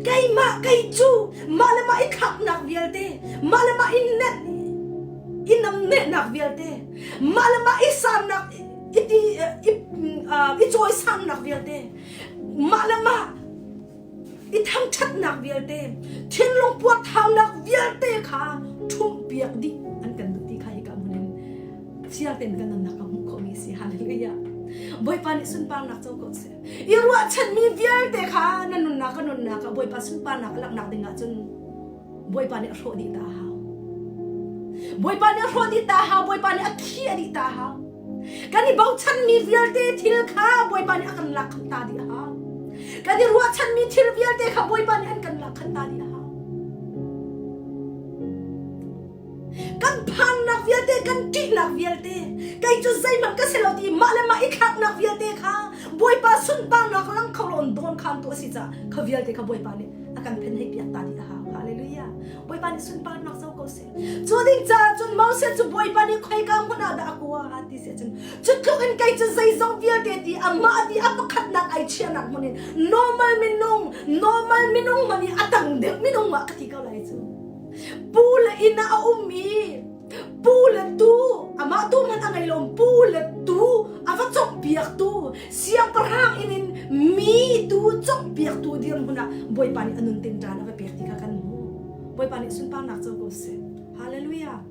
keimah kei cu mah le mah i thlaknak vialte mah le mah i net i namnehnak vialte mah le mah i sannak i ti i i cawisannak vialte mah le mah i thangṭhatnak vialte thinlung puarthaunak vialte kha ṭhumhpiak dih an kan duh ti kha hika hmun in fiang tein kan nunnak ka hmuh khawhmi a si hallelujah. Bawipa nih sunparnak co ko seh. I ruahchanmi vialte kha na nunnak ka nunnak ah Bawipa sunparnak a langhnak ding ahcun Bawipa nih a hrawh dih ta a hau. Bawipa nih a hrawh dih ta a hau. Bawipa nih a khi a dih ta a hau. Kan i bochanmi vialte thil kha Bawipa nih a kan lak khan ta dih a hau. Kan i ruahchanmi thil vialte kha Bawipa nih an kan lak khan ta dih a hau. Kan phannak vialte, kan ṭihnak vialte, kei cu zeihmanh ka si lo ti mah le mah i thlaknak vialte kha Bawipa sunparnak lang kho lo in dawn khantu a si caah kha vialte kha Bawipa nih a kan phen hei piak ta dih a hau. Hallelujah. Bawipa nih sunparnak co ko seh. Cu ding caah cun Moses cu Bawipa nih khoika hmun ah dah a kua ti si ahcun cu tluk in kei cu zeizong vialte ti amah ti a pakhatnak ai chiahnak hmun in normal minung normal minung man i a tang deuh minung ah ka ti ko lai cu. Pu le inn ah a ummi pu le tu amah tu hmanh a ngei lo pu le tu a va cawnpiaktu siangpahrang inn in mi tu cawnpiaktu dirhmun ah Bawipa nih a nun tinṭan a va pek ti kha kan hmuh. Bawipa nih sunparnak co ko seh. Hallelujah.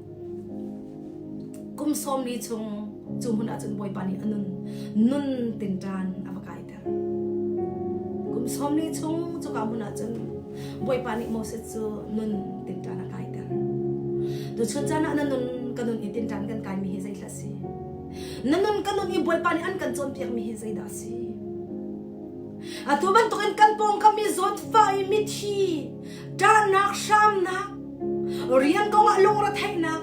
Kum sawm li chung cu hmun ah cun Bawipa nih a nun nun tinṭan a va kaiter. Kum 40 chung cuka hmun ah cun Bawipa nih Moses cu nun tinṭan a kaiter. Tuchun caan ah na nun ka nun i tinṭan kan kaimi hi zeithla si? Na nun ka nun i Bawipa nih an kan cawnpiakmi hi zeidah a si? Atu bantukin kan pawngkam i zawtfah i mithi, ṭahnak, hramnak, rian kongah lungretheihnak,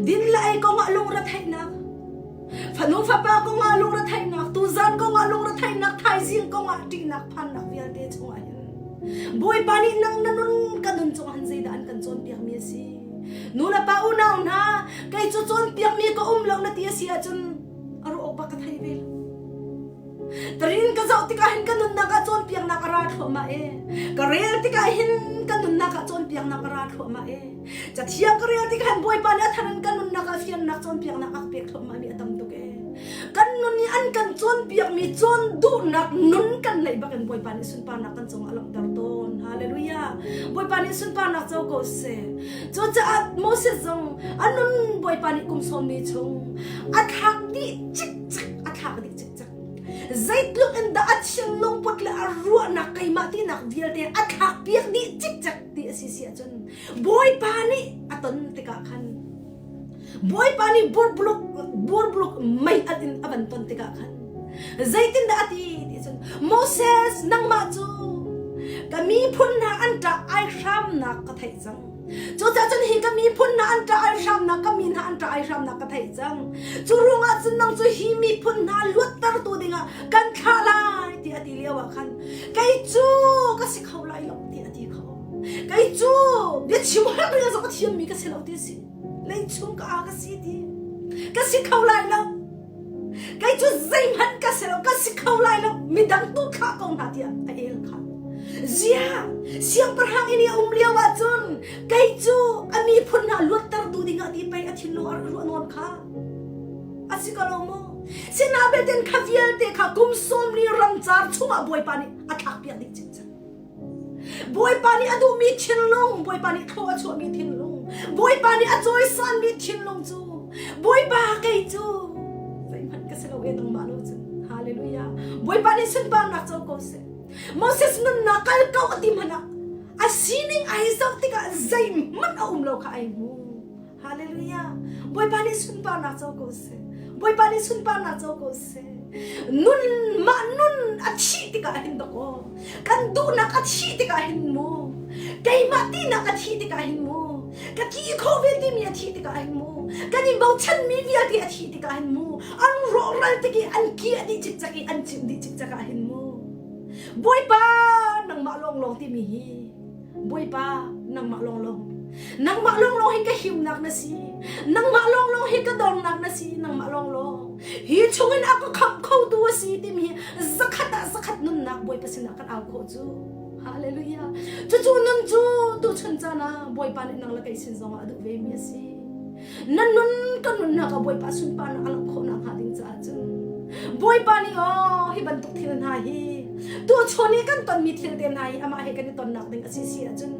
din le ei kongah lungretheihnak, Fanu fapa kongah lungretheihnak, tuzan kongah lungretheihnak, thaizing kongah ṭihnak phannak vialte chungah hin Bawipa nih nang na nun ka nun cungah hin zeidah an kan cawnpiakmi a si? Nu le pa unau hna, kei cu cawnpiakmi ka um lo na ti a si ahcun a ruah awk bak ka thei ve lo. Tarin ka zoh tikah hin ka nunnak ah cawnpiaknak a ra thluahmah e. Ka rel tikah hin ka nunnak ah cawnpiaknak a ra thluahmah e. Cathiang ka rel tikah hin Bawipa nih a thar in ka nunnak ah fiannak cawnpiaknak a ka pek thluahmahmi a tam tuk e. Kan nun i an kan cawnpiakmi cawn duhnak nun kan neih bakin Bawipa nih sunparnak kan cungah a langhter tawn. Hallelujah. Bawipa nih sunparnak co ko seh. Cucaah Moses zong a nun Bawipa nih kum sawm ni chung a thlak dih cikcek a thlak dih cikcek. Zeitluk in dah a thinlung put le a ruahnak keimah tinak vialte a thlak piak dih cikcek ti a si si ahcun Bawipa nih a ton tikah khan Bawipa nih burbluk burbluk mei at in a van ton tikah khan zeitindah a ti ti cun Moses nangmah cu ka miphun hna an ṭah ai hramnak ka theih cang cucaah cun hi ka miphun hna an ṭah ai hramnak ka mi hna an ṭah ai hramnak ka theih cang cu ruangah cun nang cu hi miphun hna luattertu dingah kan thlah lai ti a ti lio ah khan kei cu ka si kho lai lo ti a ti kho Kei cu biachim holh rel zong a thiammi ka si lo ti a si. Leichung ka a ka si ti. Ka si kho lai lo. Kei cu zeihmanh ka si lo, ka si kho lai lo. Midang tu thlah ko hna tiah a el kha. Ziah, siangpahrang inn i a um lio ahcun kei cu a miphun hna luatter tu dingah ti pei a thinlung a ruah nawn kha. A si ko lo maw? Sinabetin kha vialte kha kum 40 ramcar chungah Bawipa nih a thlakpiak dih cikcek. Bawipa nih a duhmi thinlung, Bawipa nih thlua a chuahmi thinlung, Bawipa nih a cawisanmi thinlung cu Bawipa kei cu zeihmanh ka si lo e nangmah lo cun. Hallelujah. Bawipa nih sunparnak co ko seh. Moses nunnak kal ko a ti hmanh ah a sining ai zoh tikah zeihmanh a um lo kha ai hmu. Hallelujah. Bawipa nih sunparnak co ko seh. Bawipa nih sunparnak co ko seh. Nun mah nun a thih tikah hin dakaw kan duhnak a thih tikah hin mu keimah tinak a thih tikah hin mu ka ti kho ve timi a thih tikah hin mu kan i bochanmi vialte a thih tikah hin mu an rawhral tik i an ki a dih cikcek i an cim dih cikcek ah hin mu Bawipa nangmah lawnglawng timi hi Bawipa, nangmah lawnglawng. Nangmah lawnglawng hi ka himnak na si. Nangmah lawnglawng hi ka dornak na si. Nangmah lawnglawng. Hi chungin a ka khamh khotu a si timi hi zakhat ah zakhat nunnak Bawipa sinah kan au khawh cu. Hallelujah. Cucu nun cu tuchun caan ah Bawipa nih nang le kei sin zongah a duh ve mi a si. Na nun ka nunnak ah Bawipa sunparnak a langh khawh nakhnga ding caah cun Bawipa nih aw hi bantuk thil hna hi tuchun i kan tonmi thil te hna hi amah he kan i tonnak ding a si si ahcun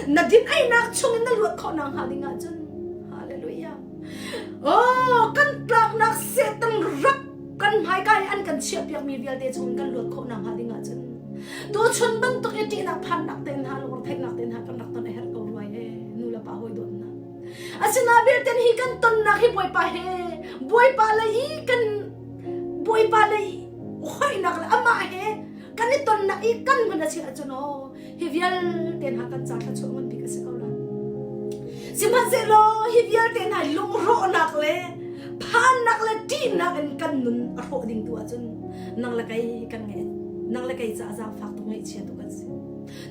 na din einak chungin na luat khawh nakhnga ding ahcun hallelujah oh kan tlaknak Satan rap kan. hmaika i an kan chiahpiakmi vialte chung kan luat khawh nakhnga ding ahcun tuchun bantuk i ṭihnak phannak te hna lungretheihnak te hna kan rak ton a herh ko ruai e nu le pa hawi dawt hna asinain belten hi kan tonnak hi Bawipa he Bawipa lei i kan Bawipa lei hoihnak le amah he kan i tonnak i kan hman a si ahcun aw hi vialte hna kan ca thluachuah ngan bik a si ko lai. Sihmanhsehlaw hi vialte hna lungrawhnak le phannak le ṭihnak in kan nun a hrawh ding tu ahcun nang le kei kan ngeih nang le kei caah zaangfak tuk ngaihchia tuk kan si.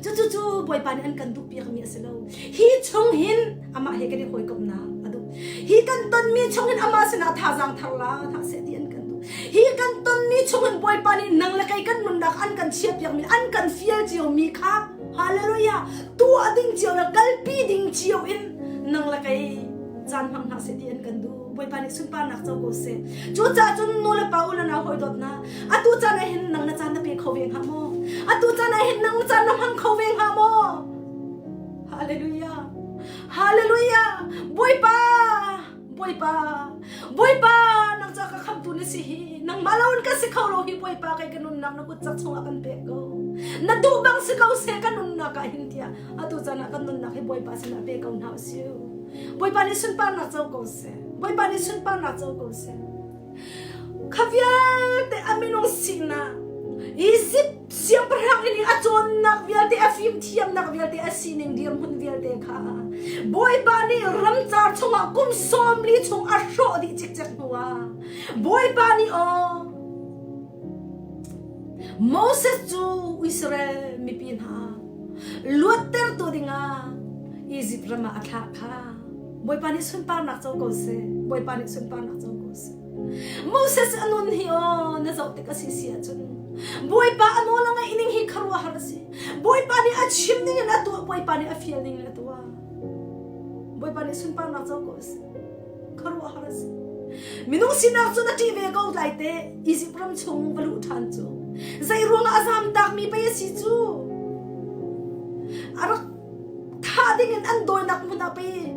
Cucu cu Bawipa nih an kan duhpiakmi a si lo. Hi chung hin amah he kan i hawikomhnak a duh. Hi kan tonmi chung hin amah sinah thazaang thar la hna seh ti an kan duh. Hi kan tonmi chung hin Bawipa nih nang le kei kan nunnak an kan chiahpiakmi an kan fial ciomi kha hallelujah tuah ding cio le kalpi ding cio in nang le kei caan hmang hna seh ti an kan duh. Bawipa nih sunparnak co ko seh. Cucaah cun nu le pa u le nau hawi dawt hna, atu caan ah hin nang na caan na pe kho ve hnga maw? Atu caan ah hin nang na caan na hmang kho ve hnga maw? Hallelujah. Hallelujah. Bawipa, Bawipa, Bawipa, nang ca ka khamtu na si hi. Nangmah lo in ka si kho lo hi Bawipa kei ka nunnak na kut cak chungah kan pek ko. Na duh bang si ko seh ka nunnak ah hin tiah atu caan ah kan nunnak hi Bawipa sinah pe ko hna usih. Bawipa nih sunparnak co ko seh. Bawipa nih sunparnak co ko seh. Kha vialte a minung sinak Izipt siangpahrang in a cawnnak vialte a fimthiamnak vialte a sining dirhmun vialte kha Bawipa nih ramcar chungah kum 40 chung a hrawh dih cikcek hnuah Bawipa nih aw Moses cu Israel mipi hna luattertu dingah Izipt ram ah a thlah kha Bawipa nih sunparnak co ko seh. Bawipa nih sunparnak co ko seh. Moses a nun hi aw na zoh tik a si si ahcun Bawipa a nawl a ngaih ning hi khuaruahhar a si. Bawipa nih a chim ning in a tuah, Bawipa nih a fial ning in a tuah. Bawipa nih sunparnak co ko seh. Khuaruahhar a si. Minung sinak cun a ṭih ve ko lai te Izipt ram chung va luh ṭhan cu. Zei ruangah a zamtakmi pei a si cu. A rak thah ding in an dawinak hmun ah pei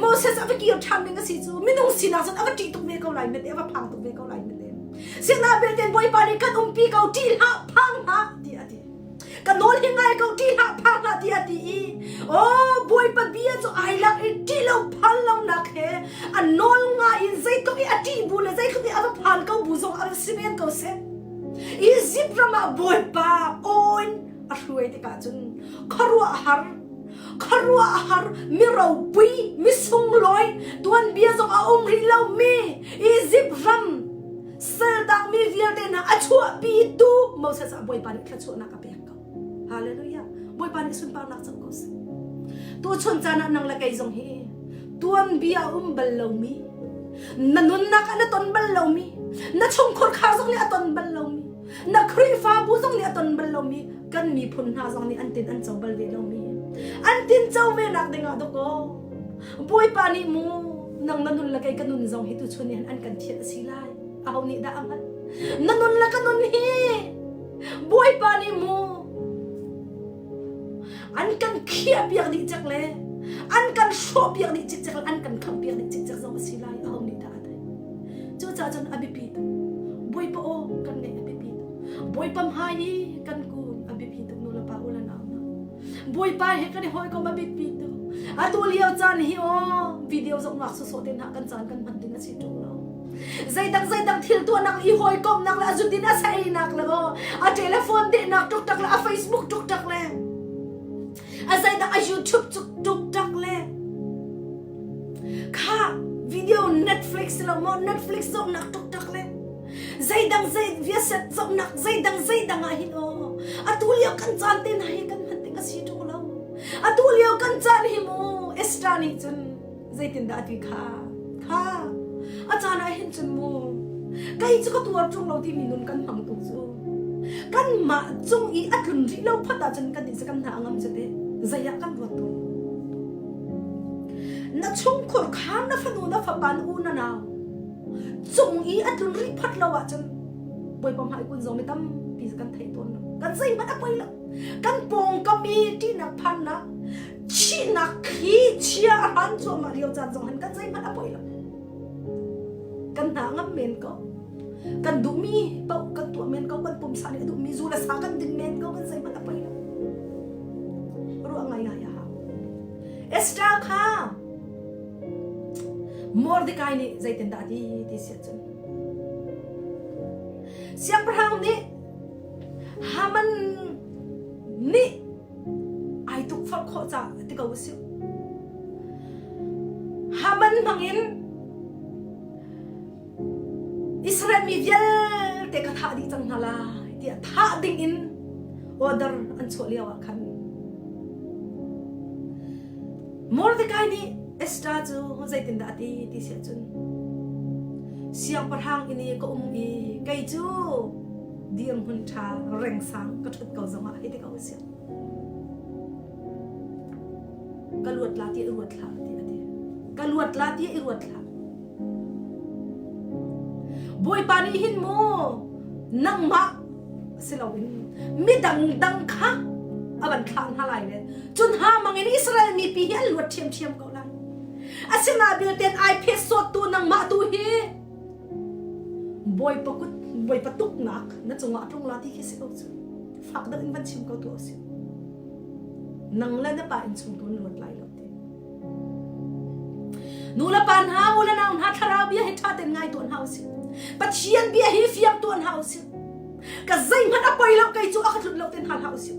Moses a va kir ṭhan ding a si cu. Minung sinak cun a va ṭih tuk ve ko lai mete, a va phang tuk ve ko lai mete. Sihna belte Bawipa nih kan umpi ko ṭih hlah phang hlah ti a ti. Ka nawl hi ngai ko ṭih hlah phang hlah tiah a ti i aw Bawipa bia cu ai lak i ṭih lo phan lo nak he a nawl ngai in zeitluk i a ṭih bu le zeitluk i a va phan ko bu zong a va si men ko seh. Izipt ram ah Bawipa aw in a hruai tikah cun khuaruahhar khuaruahhar mi ropui mi sunglawi tuanbia zong a um rih lomi Izipt ram Saltangmi vialte hna a chuahpitu Moses ah Bawipa nih thluachuahnak a pek ko. Hallelujah. Bawipa nih sunparnak cang ko seh. Tuchun caan ah nang le kei zong hi tuanbia um bal lomi, na nunnak ah na ton bal lomi, na chungkhur khar zong nih a ton bal lomi, na Khrihfabu zong nih a ton bal lomi, kan miphun hna zong nih an tin an co bal ve lomi, an tin co ve nak ding ah dawkaw Bawipa nih mu nang na nun le kei ka nun zong hi tuchun ni an kan thianh a si lai. Aho nih dah a hngalh? Na nun le ka nun hi Bawipa nih mu an kan khiah piak dih cek le an kan hrawh piak dih cikcek le an kan khamh piak dih cikcek zong a si lai. Aho nih dah a theih? Cucaah cun a biapi tuk. Bawipa aw kan ngeih a biapi tuk. Bawipa hmai i kan kun a biapi tuk nu le pa u le nau hna. Bawipa he kan i hawikom a biapi tuk. Atu lio caan hi aw video zohnak sawsawh te hna kan caan kan hman ding a si ṭung lo. Zeidang zeidang thil tuahnak i hawikomnak le a zudin a seinak le aw a telephone dehnak ṭukṭak le a Facebook ṭukṭak le a zeidang a YouTube ṭukṭak le kha video Netflix lo maw Netflix zohnak ṭukṭak le zeidang zei viaset zohnak zeidang zeidang ah hin aw atu lio kan caan te hna hi kan hman ding a si ṭung lo atu lio kan caan hi mu Esther nih cun zeitindah a ti kha kha a caan ah hin cun mu kei cu ka tuar ṭung lo timi nun kan hmang tuk cu kanmah cung i a tlun rih lo phat ahcun kan nih cu kan hna a ngam cu te zei ah kan ruat tuk na chungkhur kha na fanu na fapa na u na nau cung i a tlun rih phot lo ahcun Bawipa hmai kun zong mi tampi kan thei tawn lo kan zeihmanh a poi lo kan pawngkam i ṭihnak phannak thihnak khi chia a hran cuahmah lio caan zong hin kan zeihmanh a poi lo kan hna ngam men ko. Kan duhmi paoh kan tuah men ko, kan pumsa nih a duhmi zu le sa kan din men ko, kan zeihmanh a poi lo. Ruah ngaingai a hau. Esther kha Mordecai nih zeitindah a ti ti si ahcun Siangpahrang nih Haman nih ai tukforh khawh caah ti ko usih. Haman hmangin Israel mi vialte ka thah dih cang hna lai tiah thah ding in order an chuah lio ah khan Mordecai nih Esther cu zeitindah a ti ti si ahcun siangpahrang inn i ka um i kei cu dirhmun ṭha rengsang ka ṭhut ko zongah hei ti ko usih. Ka luat la ti i ruat hlah ti a ti. Ka luat la ti i ruat hlah. Bawipa nih hin mu nangmah si loin midang dang kha a van thlah hna lai le cun ha mangin Israel mipi hi an luat ṭhiamṭhiam ko lai. Asinain bilten ai phet sawttu nangmah tu hi Bawipa kut Bawipa tuknak na cungah a tlung la ti khi si ko cu. Fak deuh in van chim ko tu a si. Nang le na pa innchung tu an luat lai lo ti. Nu le pa hna, u le nau hna thlarau bia hi ṭha tein ngai tuah hna usih. Pathian bia hi fiang tuah hna usih. Ka zeihmanh a poi lo kei cu a ka tlut lo ten hal hlah usih.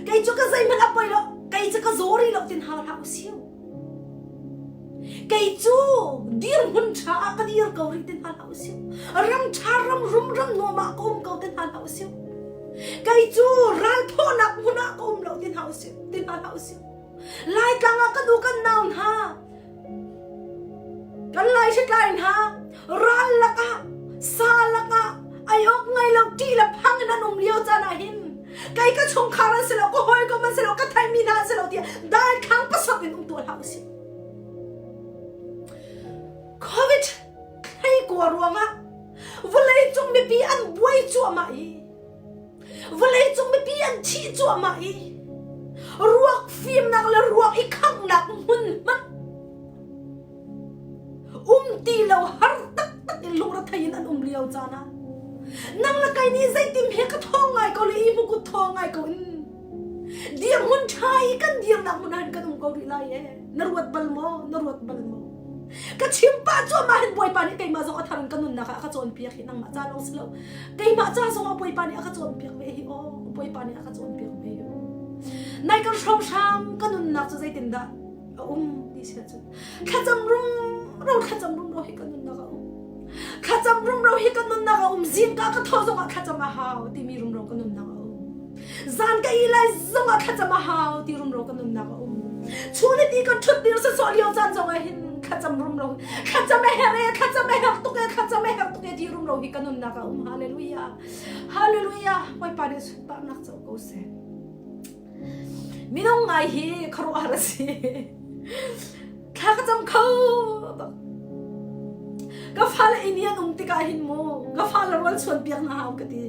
Kei cu ka zeihmanh a poi lo kei cu ka zaw rih lo ten hal hlah usih. Kei cu dirhmun ṭha ah ka dir ko rih ten hal hlah usih. Ram ṭha ram rum ram nuam ah ka um ko ten hal hlah usih. Kei cu ral thawhnak hmun ah ka um lo ten hlah usih. Ten hal hlah usih. Laitlang ah kan u kan nau hna kan lai hritlai hna ral lakah sa lakah ai awk ngai lo ṭih le phang in an um lio caan ah hin kei ka chungkhar an si lo ka hawikom an si lo ka theimi hna an si lo tiah daithlang pasat in um tuah hlah usih covid thlei kua ruangah vawlei cung mipi an buai cuahmah i Vawleicung mipi an thih cuahmah i ruak fimnak le ruak i khanghnak hmun hmanh um ti lo har taktak in lungrethei in an um lio caan ah nang le kai nih zeitim he ka thawng ngai ko le i mukut thawng ngai ko in dirhmun ṭha i kan dirnak hmun ah kan um ko rih lai e na ruat bal maw na ruat bal maw ka chim pah cuahmah hin bawipa nih keimah zong a thar in ka nunnak ah a ka cawnpiak hi nangmah ca lawng si lo keimah ca zong ah bawipa nih a ka cawnpiak ve hi aw bawipa nih a ka cawnpiak ve hi aw nai kan hrawnghrang ka nunnak cu zeitindah a um ti si ahcun thlacam rumro thlacam rumro hi ka nunnak a um thlacam rumro hi ka nunnak a um zingka ka thawh zongah thlacam a hau timi rumro ka nunnak a um Zan ka ih lai zongah thlacam a hau ti rumro ka nunnak a um. Chun i ti kan ṭhut dir sawsawh lio caan zongah hin thlacam rumro thlacam a herh e thlacam a herh tuk e thlacam a herh tuk e ti rumro hi ka nunnak a um. Hallelujah. Hallelujah. Bawipa nih sunparnak co ko seh. Minung ngai hi khuaruahhar a si. Thla ka cam kho bak. Ka fale inn i an um tikah hin mu ka fale rawl chuan piak na hau ka ti.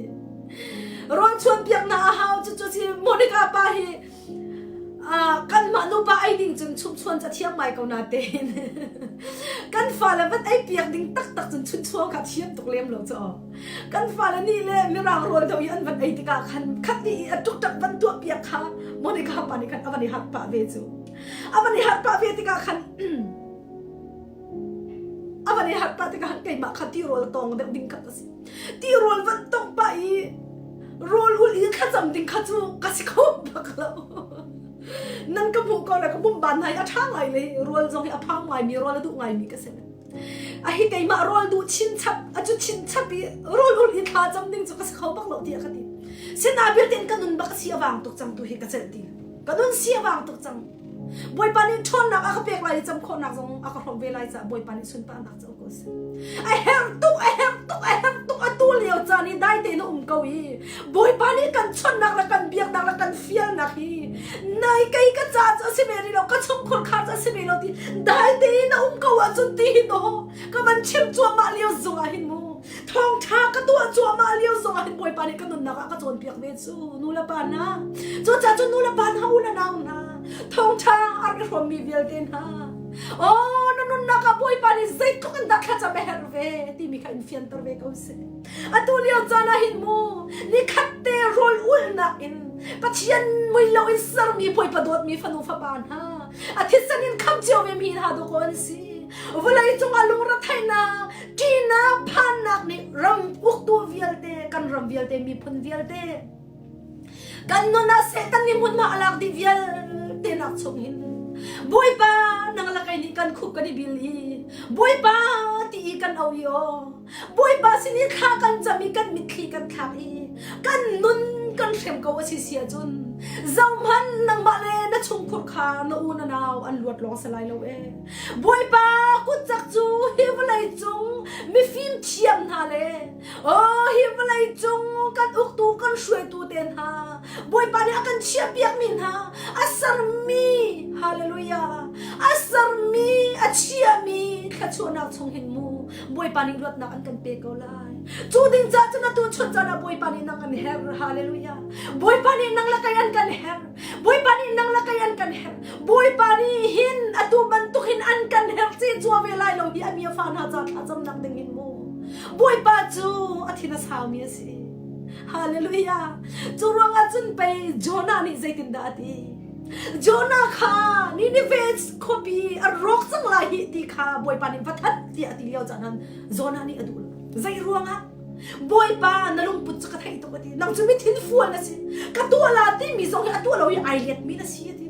Rawl chuan piak na a hau cu cu si Monica pa hi kanmah nupa ei ding cun chumchuan ca thiam ngai ko na tein kan fale van ei piak ding taktak cun chunchuang kha thiam tuk lem lo cu kan fale nih le mirang rawl do i an van ei tikah khan khat nih a tuk van tuah piak kha Monica pa nih khan a van i harh pah ve cu a van i harh pah ve tikah khan a van i harh pah tikah khan keimah kha tirawl tawng deuh ding kha ka si tirawl van tong pah i rawl ul i thlacam ding kha cu ka si kho bak lo nan ka hmuh ko le ka bumban hna i a ṭha ngai le rawl zong hi a phang ngaimi rawl a duh ngaimi ka si a hi keimah rawl duh chinchap a cu chinchap i rawl ul i thla cam ding cu ka si kho bak lo tiah ka ti sinabil tein ka nun bak a si a vang tuk cang tu hi ka celh ti Ka nun si a vang tuk cang. Bawipa nih ṭhawnnak a ka pek lai i cam khawhnak zong a ka hrawmh ve lai caah Bawipa nih sunparnak co ko seh. A herh tuk, a herh tuk, a herh tuk atu lio caan i dai tein a um ko i Bawipa nih kan chawnhnak le kan biaknak le kan fialnak hi nai kei ka ca cu a si ve rih lo, ka chungkhur kha cu a si ve lo ti dai tein a um ko ahcun ti hi dawh ka van chim cuahmah lio zong ah hin mu Thawngṭha ka tuah cuahmah lio zongah hin Bawipa nih ka nunnak ah ka cawnpiak ve cu nu le pa hna. Cucaah cun nu le pa hna u le nau hna thawngṭha a rak i hrawmmi vialte hna. Aw na nunnak. nunnak ah Bawipa nih zeitluk in dah thlacam a herh ve timi kha in fianter ve ko seh. Atu lio caan ah hin mu nikhat te rawl ulhnak in Pathian mui lo in sermi Bawipa dawtmi fanu fapa hna a thisen in kham cio ve mi hna dawkaw an si. Vawlei cungah lungretheihnak, ṭihnak, phannak nih ram uktu vialte, kan ram vialte, miphun vialte Kan nun ah Satan nih hmunhma a lak dih vialte nak chung hin Bawipa nang le kei nih kan khup kan i bil i Bawipa ti i kan au i aw Bawipa sin i thla kan cam i kan mitthli kan thlak i kan nun kan hrem ko a si si ahcun zohhmanh nangmah le na chungkhur kha na u na nau an luat lawng si lai lo e Bawipa kutcak cu hi vawlei cung mifim thiam hna le Oh, hi vawlei cung kan uktu kan hruaitu te hna Bawipa nih a kan chiahpiakmi hna a sermi hallelujah a sermi a chiahmi thluachuahnak chung hin mu Bawipa nih luatnak an kan pe ko lai cu ding ca cun atu chun caan ah Bawipa nih nang an her hallelujah Bawipa nih nang le kei an kan her Bawipa nih nang le kei an kan her Bawipa nih hin atu bantuk hin an kan her ce cua ve lai lo hi a mi a fa hna ca thlacamnak ding hin mu Bawipa cu a thin a saumi a si. Hallelujah. Cu ruangah cun pei Jonah nih zeitindah a ti? Jonah kha Nineveh khuapi a rawk cang lai hi ti kha Bawipa nih va thanh tiah a ti lio caan han Jonah nih a duh lo. Zei ruangah? Bawipa na lungput cu ka theih tuk a ti. Nang cu mi thinfual na si. Ka tuah la timi zong hi a tuah lo i ai let mi na si a ti.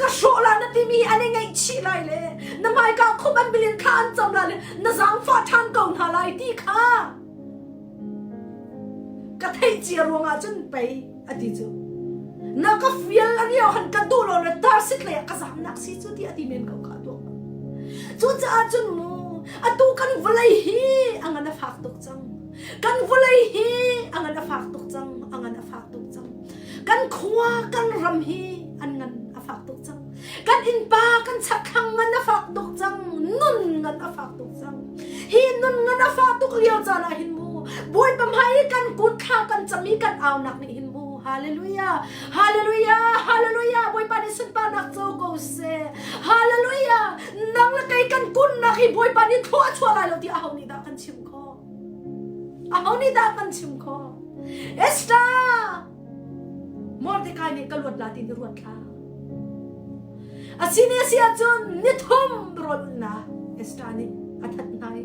Ka hrawh la na timi an i ngaihchih lai le na hmaika khum an bilin thla an cam lai le na zaangfah ṭhan ko hna lai ti kha ka theih cia ruangah cun pei a ti cu. Na ka fial a lio han ka duh lo le tarsit lei ah ka zaamnak si cu ti a ti men ko kha tuak. Cucaah cun mu atu kan vawlei hi a ngan a fak tuk cang. Kan vawlei hi a ngan a fak tuk cang, a ngan a fak tuk cang. Kan khua kan ram hi an ngan a fak tuk cang. Kan innpa kan chakthlang ngan a fak tuk cang. Nun ngan a fak tuk cang. Hi nun ngan a fah tuk lio caan ah hin mu Bawipa hmai i kan kut thla kan cam i kan aunak nih hin mu Hallelujah Hallelujah Hallelujah Bawipa nih sunparnak co ko seh Hallelujah nang le kei kan kunnak hi Bawipa nih thlua a chuah lai lo ti aho nih dah kan chim khawh aho nih dah kan chim khawh Esther Mordecai nih ka luat la ti ni ruat thla Asini si ahcun nithum rawl ulnak Esther nih a that hna i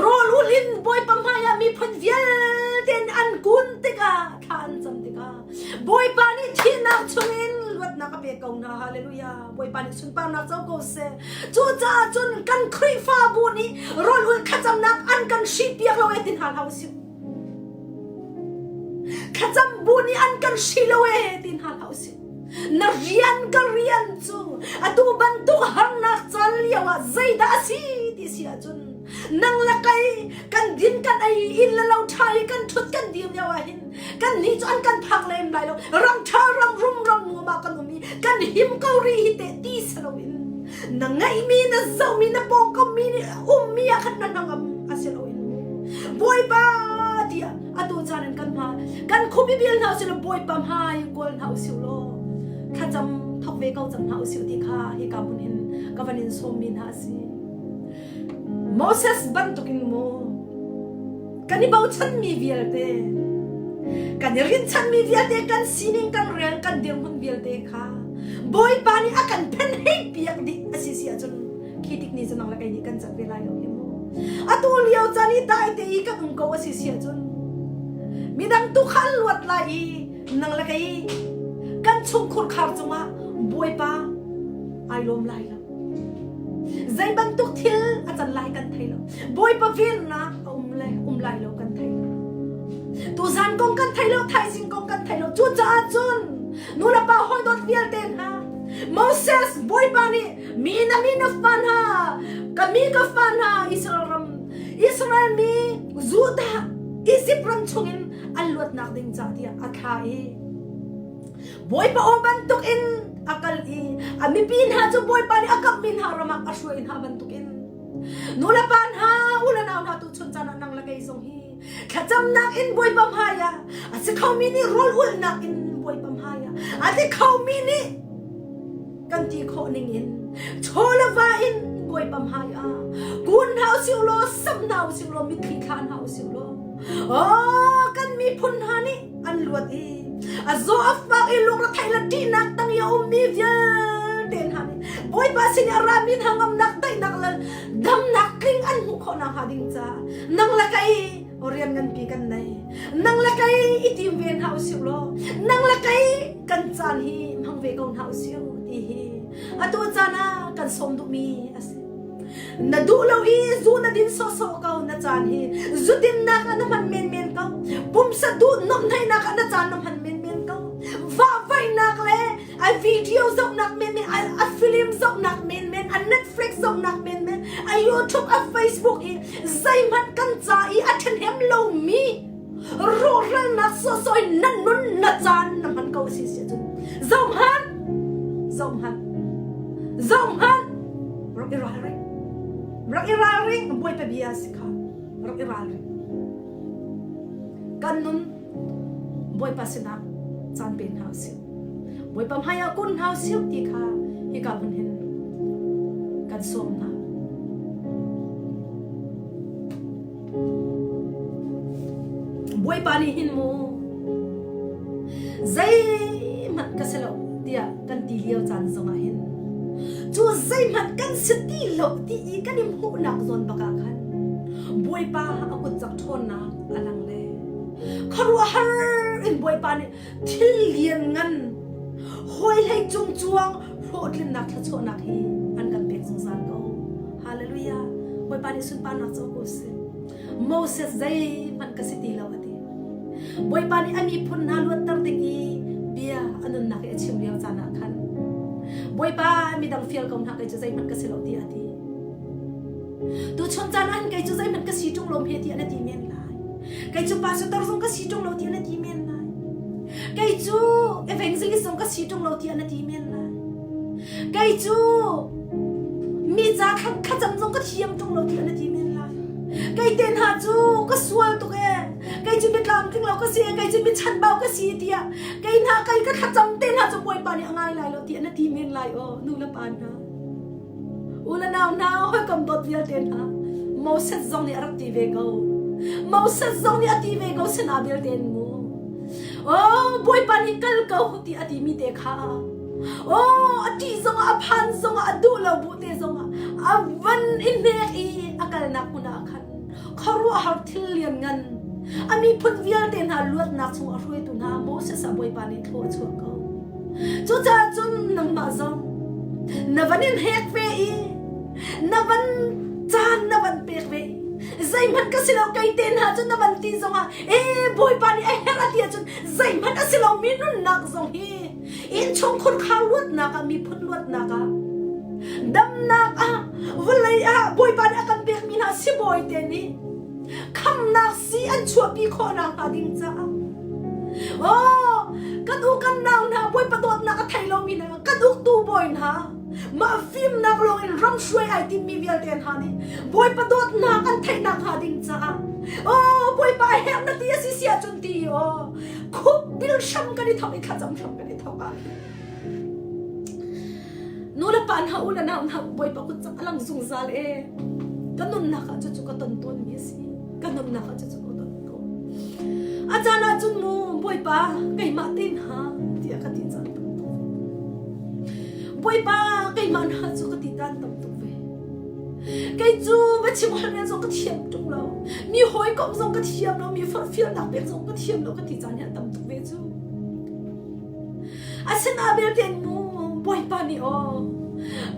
rawl ul in Bawipa hmaiah miphun vialte an kun tikah thla an cam tikah Bawipa nih thihnak chungin luatnak a pek ko hna hallelujah Bawipa nih sunparnak co ko seh cucaah cun kan Khrihfabu nih rawl ul thlacamnak an kan hrihpiak lo e ti hna hlah usih Thlacam bu nih an kan hri lo e ti hna hlah usih. Na rian ka rian cu atu bantuk harnak caan lio ah zeidah a si ti si ahcun nang le kei kan din kan ei inn le lo ṭha i kan ṭhut kan dir lio ah hin kan nih cu an kan phak lem lai lo ram ṭha ram rum ram nuam ah kan um i kan him ko rih hi teh ti si loin na ngeihmi na zohmi na pawngkammi nih ummi ah khan na hnangam a si loin Bawipa tiah atu caan in kan hma kan khupi bil hna usih law Bawipa hmai kawl hna usih law thlacam thok ve ko cang hna usih ti kha hika hmun hin ka van in sawmmi hna a si. Moses bantukin mu kan i bochanmi vialte kan i rinhchanmi vialte kan sining kan rel kan dirhmun vialte kha Bawipa nih a kan phenhei piak dih a si si ahcun khi tik ni cu nang le kei nih kan cat ve lai lo hi mu atu lio caan i dai te i kan um ko a si si ahcun midang tu kha an luat lai i nang le kei kan chungkhur khar cungah Bawipa ai lawm lai lo zei bantuk thil a can lai kan thei lo Bawipa vennak a um le um lai lo kan thei lo tuzan kong kan thei lo thaizing kong kan thei lo cucaah cun nu le pa hawi dawt vialte hna Moses Bawipa nih mi na mi na fa hna ka mi ka fa hna Israel ram Israel mi Judah Egypt ram chungin an luatnak ding ca tiah a thla i Bawipa aw bantuk in a kal i a mipi hna cu Bawipa nih a kamhmi hna ram ah a hruai hna bantuk in nu le pa hna u le nau hna tu chun caan ah nang le kei zong hi thlacamnak in Bawipa hmai ah a si khomi nih rawl ulhnak in Bawipa hmai ah a ti khomi nih. kan ti khawh ning in chaw le va in Bawipa hmai ah kun hna usih law sam hna usih law mitthli thla hna usih law oh kan miphun hna nih an luat i a zaw a fak i lungretheih le ṭihnak tang i a ummi vialte hna nih Bawipa sin i a rami hna ngamnak daihnak le damnak tling an hmuh khawh nakhnga ding caah nang le kei rian nganpi kan nei. Nang le kei i tim ve hna usih law nang le kei kan caan hi hmang ve ko hna usih ti hi atu caan ah kan sawm duhmi a si. Na duh lo i zu na din sawhsawh ko na caan hi zutinnak ah na hman menmen ko pumsa duh nomhnaihnak ah na caan na hman menmen ko vahvaihnak le a video zohnak menmen a film zohnak menmen a Netflix zohnak menmen a YouTube a Facebook i zeihmanh kan ca i a ṭhahnem lomi rawhralnak sawhsawh in nan nun na caan na hman ko si si cun zohhmanh zohhmanh zohhmanh rak i ralring rak i ralring bawipa bia si kha rak i ralring kan nun bawipa sinah caan pe hna usih bawipa hmaiah kun hna usih ti kha hika hmun hin kan sawm hna Bawipa nih hin mu zeihmanh ka si lo tiah kan ti lio caan zongah hin cu zeihmanh kan si ti lo ti i kan i hmuhnak zawn bak ah khan Bawipa a kut cak ṭhawnnak a lang le khuaruahhar in Bawipa nih thil lianngan hawi hlei cungcuang hlawhtlinnak thluachuahnak hi an kan pek zungzal ko. Hallelujah. Bawipa nih sunparnak co ko seh. Moses zeihmanh ka si ti lo a ti. Bawipa nih a miphun hna luatter ding i bia a nunnak i a chim lio caan ah khan Bawipa midang fial ko hna kei cu zeihmanh ka si lo tiah a ti. Tuchun caan ah kei cu zeihmanh ka si ṭung lo hme tiah na ti men lai. Kei cu pastor zong ka si ṭung lo tiah na ti men lai. Kei cu evangelist zong ka si ṭung lo tiah na ti men lai. Kei cu mi ca thlacam zong ka thiam ṭung lo tiah na ti men lai. Kei te hna cu ka sual tuk ee. Kei cu mi tlamtling lo ka si ee. Kei cu mi chanbau ka si tiah kei hna kei ka thlacam te hna cu Bawipa nih a ngai lai lo tiah na ti men lai aw nu le pa hna. U le nau hna hawikom dawt vialte hna Moses zong nih a rak ti ve ko. Moses zong nih a ti ve ko sinah vialte in mu. Oh, Bawipa nih kal ko ti a timi te kha. Oh, a ṭih zongah a phan zongah a duh lo bu te zongah a van i hnek i a kalnak hmun ah khan khuaruahhar thil lianngan a miphun vialte hna luatnak chung a hruaitu hna Moses a Bawipa nih thlua a chuah ko. Cucaah cun nangmah zong na van in hek ve i na van caan na van pek ve i zeihmanh ka si lo kei te hna cun na van ti zongah e Bawipa nih a herh a ti ahcun zeihmanh a si lomi nunnak zong hi innchungkhur khar luatnak ah miphun luatnak ah damnak ah vawlei ah Bawipa nih a kan pekmi hna sibawi te nih khamnak si an chuahpi khawh nakhnga ding caah Oh, kan u kan nau hna Bawipa dawtnak a thei lomi hna kan uktu bawi hna mah fimnak lawng in ram hruai ai timmi vialte hna nih Bawipa dawtnak an theih nakhnga ding caah Oh, Bawipa a herh na ti a si si ahcun ti oh khup bil hram kan i thok i thlacam hram kan i thok ah Nu le pa hna u le nau hna Bawipa kut cang a lang zungzal e ka nunnak ah cucu ka ton tawnmi a si ka nunnak ah cucu ka ton tawn a caan ah cun mu Bawipa keimah te hna tiah ka ti caan tam tuk Bawipa keimah hna cu ka ti caan tam tuk ve kei cu va chim hal zong ka thiam tung lo mi hawikom zong ka thiam lo mi forhfialnak pek zong ka thiam lo ka ti caan hi a tam tuk ve cu Asinain belte mu Bawipa nih aw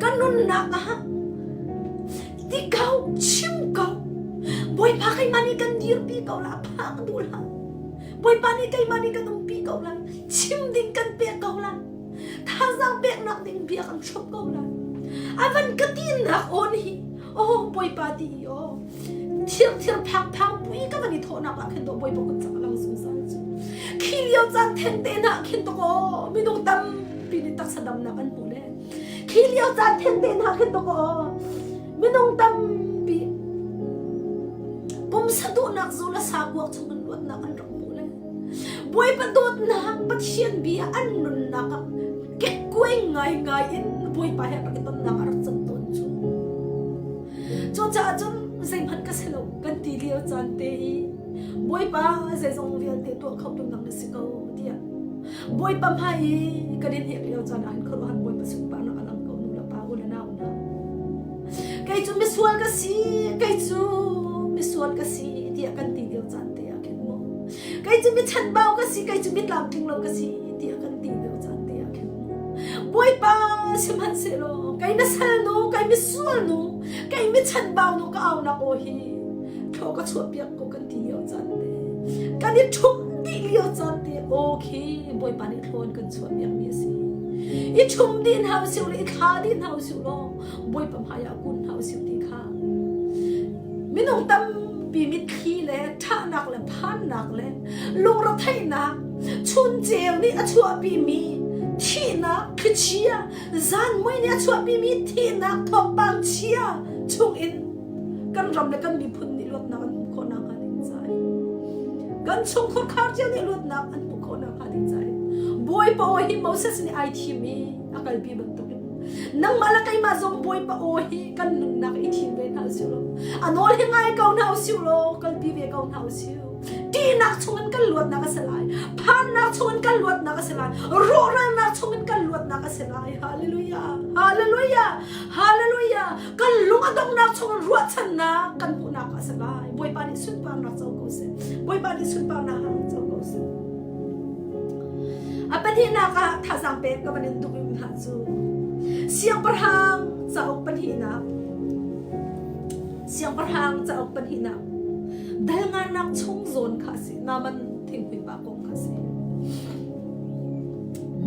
ka nunnak ah ti ko chim ko Bawipa keimah nih kan dirpi ko la phak duh hlah Bawipa nih keimah nih kan umpi ko lai chim ding kan pek ko lai thazaang peknak ding bia kan hrawm ko lai a van ka tinak aw nih oh Bawipa ti aw thir thir phang phang pui ka van i thawhnak ah khin to Bawipa kut cak lang zungzal cu khi lio caan then te na khin to ko minung tampi nih taksa damnak an hmu le khi lio caan then te na khin to ko minung tampi pumsa duhnak zu le sa kuak chung in luatnak an rak hmu le Bawipa dawtnak Pathian bia an nunnak ah kekkuai ngai ngai in. Bawipa he rak i tonnak a rak can tawn cu. Cucaah cun zeihmanh ka si lo kan ti lio caan te i Bawipa zeizong vialte tuah kho tu nang na si ko tiah Bawipa hmai i kan in hek lio caan ah hin khuaruahhar Bawipa sunparnak a lang ko nu le pa u le nau hna. Kei cu misual ka si, kei cu misual ka si tiah kan ti lio caan te ah khin mu. Kei cu mi chanbau ka si, kei cu mi tlamtling lo ka si tiah kan ti lio caan te ah khin mu. Bawipa sihmanhsehlaw kei na salnu, kei misual nu, kei mi chanbau nu ka aunak aw hi thlaw ka chuahpiak ko kan ti lio caan te. Kan i ṭhumh dih lio caan te aw khi Bawipa nih thlaw in kan chuahpiak mi a si. I ṭhum dih hna usih le i thla dih hna usih law Bawipa hmai ah kun hna usih ti kha minung tampi mitthli le ṭhahnak le phannak le lungretheihnak chunceu nih a chuahpimi thihnak thlichia zanmui nih a chuahpimi thihnak thawngpang chia chungin kan ram le kan miphun nih luatnak an hmuh khawh nakhnga ding caah kan chungkhur khar cio nih luatnak an hmuh khawh nakhnga ding caah Bawipa aw hi Moses nih ai thim i a kalpi bantukin nangmah le keimah zong Bawipa aw hi kan nunnak i thim ve hna usih law a nawl hi ngai ko hna usih law kalpi ve ko hna usih ṭihnak chungin kan luatnak a si lai phannak chungin kan luatnak a si lai rawhralnak chungin kan luatnak a si lai hallelujah hallelujah hallelujah kan lung a donghnak chungin ruahchannak kan hmuhnak a si lai Bawipa nih sunparnak co ko seh Bawipa nih sunparnak co ko seh a pahnihnak ah thazaang pek ka van in duh hna cu siangpahrang cauk pahnihnak siangpahrang cauk pahnihnak dalnganak chung zawn kha a si Naaman thinghui pa kong kha a si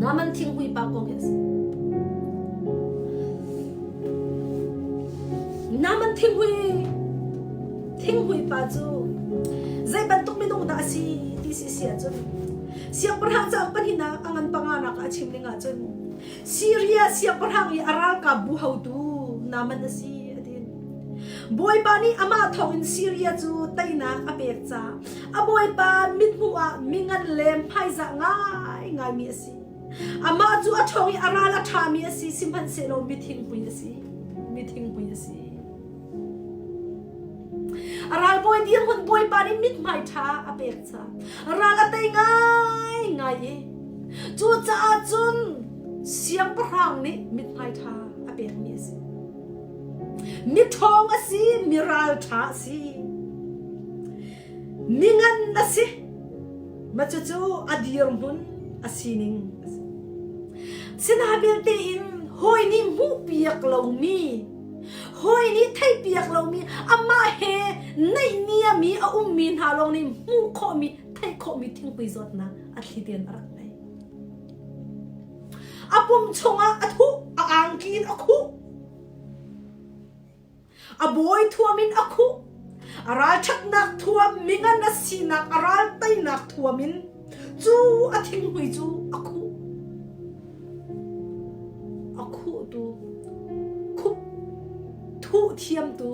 Naaman thinghui pa kong hi a si Naaman thinghui thinghui pa cu zei bantuk minung dah a si ti si si ahcun siangpahrang cauk pahnihnak a ngan panganak ah a chim ning ahcun Siria siangpahrang i a ralkap bu hotu Naaman a si a ti. Bawipa nih amah thawngin Siria cu teinak a pek caah a bawipa mithmuh ah mingan le hmaizah ngaingaimi a si. Amah cu a ṭhawng i a ral a ṭhami a si, sihmanhsehlaw mithinghmui a si. Mithinghmui a si. A ralbawi dirhmun bawipa nih mithmai ṭha a pek caah ral a tei ngaingai i cucaah cun siangpahrang nih mithmai ṭha a pekmi a si. Miṭhawng a si, mi ralṭha a si. Mingan a si. Mah cucu a dirhmun a sining a si. Sinabelte in hawi nih hmuhpiak lomi hawi nih theihpiak lomi amah he naihniami a ummi hna lawng nih hmuh khawhmi theih khawhmi thingpui zawtnak a thli tein a rak ngei. A pum chungah a thuh, a angki in a khuh. A bawi thuam in a khuh. A ralṭhatnak thuam, mingan a sinak, a ral teinak thuam in cu a thinghmui cu a khuh. A khuhtu, khup thuh thiamtu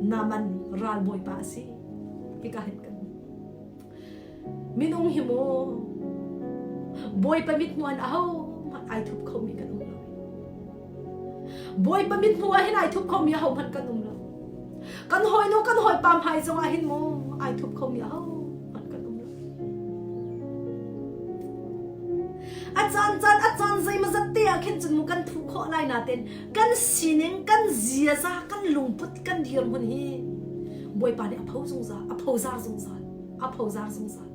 Naaman ralbawipa a si. Hika hin kan Minung hi maw Bawipa mithmuh in ahohmanh ai thup khomi kan um lo. Bawipa mithmuh ah hin ai thup khomi ahohmanh kan um lo. Kan hawinu kan hawipa hmai zongah hin maw ai thup khomi ahohmanh kan um lo. A caan caan a caan zeimazat te ah khin cun mu kan thuh khawh lai nain kan sining kan ziaza kan lungput kan dirhmun hi Bawipa nih a pho zungzal a phozar zungzal a phozar zungzal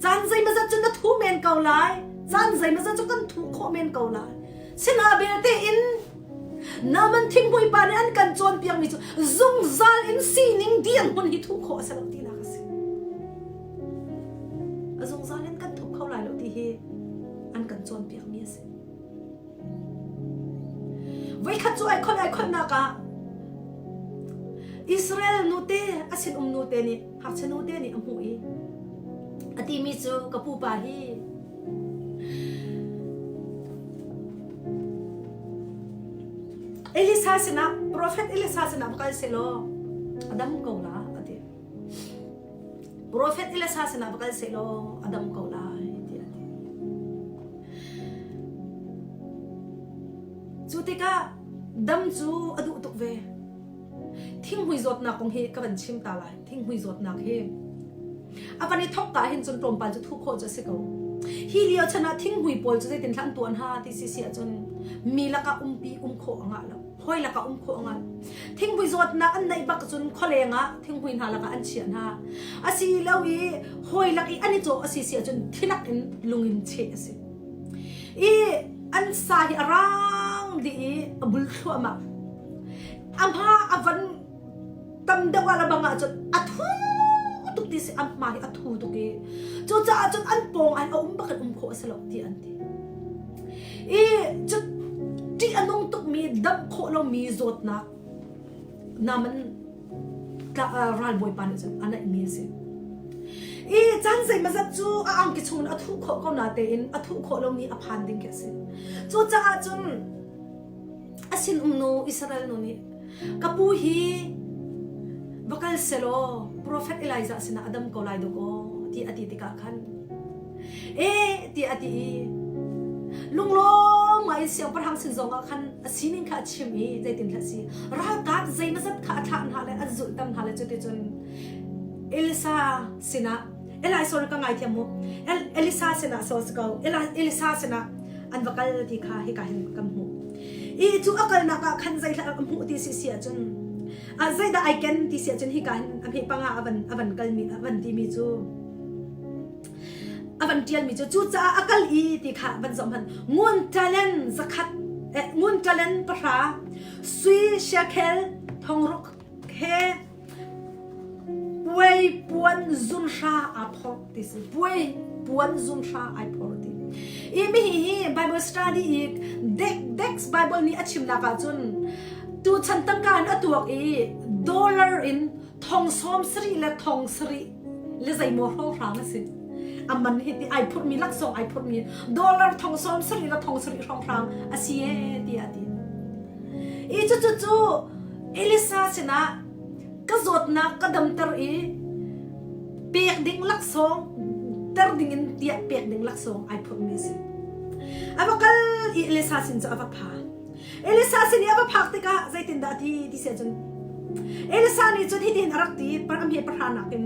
caan zeimazat cu na thu men ko lai caan zeimazat cu kan thu khawh men ko lai sina belte in naman thinghmui pa nih an kan cawnpiakmi cu zungzal in sining dirhmun hi thuh khawh a si lo tinak a si a zungzal in kan thup kho lai lo ti hi an kan cawnpiakmi a si Voikhat cu ai khon ai khonnak ah Israel nute a sinum nute nih ngakchia nute nih a hmuh i a timi cu ka pupa hi Elisa sinah profet Elisa sinah va kal selaw a dam ko la a ti. Profet Elisa sinah va kal selaw a dam ko lai tiah a ti. Cu tikah. Dam cu a duh tuk ve. Thinghmui zawtnak kong hi ka van chim ta lai. Thinghmui zawtnak hi a van i thok ka hin cun tlawmpal cu thuh khawh cu a si ko. Hi lio chan ah thinghmui pawl cu zeitin hlah an tuan ha ti si si ahcun mi lakah umpi um khawh a ngah lo. Hawi lakah um khawh a ngah. Thinghmui zawtnak an neih bak cun khualeng ah thinghmui hna lakah an chiah hna. A si lo i hawi lak i an i cawh a si si ahcun thilak in lung in cheh a si. I an sa hi a rang dih i a bul thluahmah. A hma a van tam deuh ah le bang ahcun a thu tuk ti si a hma hi a thu tuk i cucaah cun an pawng ah a um bak in um khawh a si lo ti an ti. I cu ṭih a nung tukmi damh khawh lomi zawtnak naman ralbawipa nih cun a naihmi a si. I caan zeimazat cu a angki chungin a thuh khawh ko natein a thuh khawh lomi a phan ding khi a si. Cucaah cun a sinum nu Israel nu nih ka pu hi va kal selaw profet Elijah sinah a dam ko lai dawk aw ti a ti tikah khan e tiah a ti i lunglawm ngai in siangpahrang sin zong ah khan a sining kha a chim i zeitin hlah si ralkap zeimazat kha a thlah hna le an zulh tam hna le cuticun Elisa sinah Eli sorry ka ngaithiam mu Elisa sinah so si ko Elisa sinah an va kal ti kha hika hin kan hmuh i cu a kalnak ah khan zeihlah a hmuh ti si si ahcun zeidah ai ken ti si ahcun hika hin a hme panga a van a van kalmi a van timi cu a van ṭialmi cu cucaah a kal i ti kha van zoh hmanh ngun talent zakhat eh, ngun talent pahra sui shekel thongruk he puai puan zunhra aa phorh ti si puai puan zunhra ai phorh ti i mi hi Bible study i dek dex Bible nih a chimnak ah cun tu chan tangka in a tuak i dollar in thong sawm sarih le thong sarih le zeimaw hrawnghrang a si a man hi ti ai phurhmi laksawng ai phurhmi dollar thong sawm sarih le thong sarih hrawnghrang a si e tiah a ti i cu cu cu Elisa sinah ka zawtnak ka damter i pek ding laksawng ter ding in tiah pek ding laksawng ai phurhmi a si a va kal i Elisa sin cu a va phan Elisa sin i a va phak tikah zeitindah a ti ti si ahcun Elisa nih cun hitin a rak ti am hi pahra nakin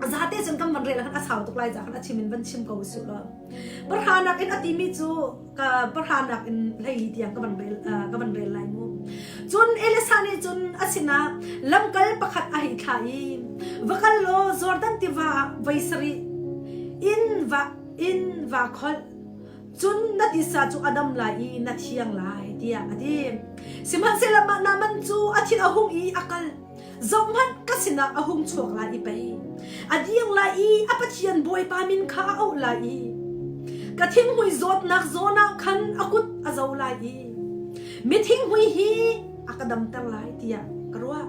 a zate cun kan van rel khan a sau tuk lai ca khan a chim in van chim ko usih law pahra nakin a timi cu ka pahra nakin hleili tiang ka van rel ka van rel lai mu cun Elisa nih cun a sinah lamkal pakhat a hei thlah i va kal law Jordan tiva ah voi sarih in va in va kholh Cun na tisa cu a dam lai i na thiang lai, tiah a ti. Sihmanhsehlaw mah Naaman cu a thin a hung i a kal. Zohhmanh, ka sinah a hung chuak lai i pei a ding lai i a Pathian Bawipa min kha a auh lai i ka thinghmui zawtnak zawn ah khan a kut a zo lai i mi thinghmui hi a ka damter lai tiah ka ruah.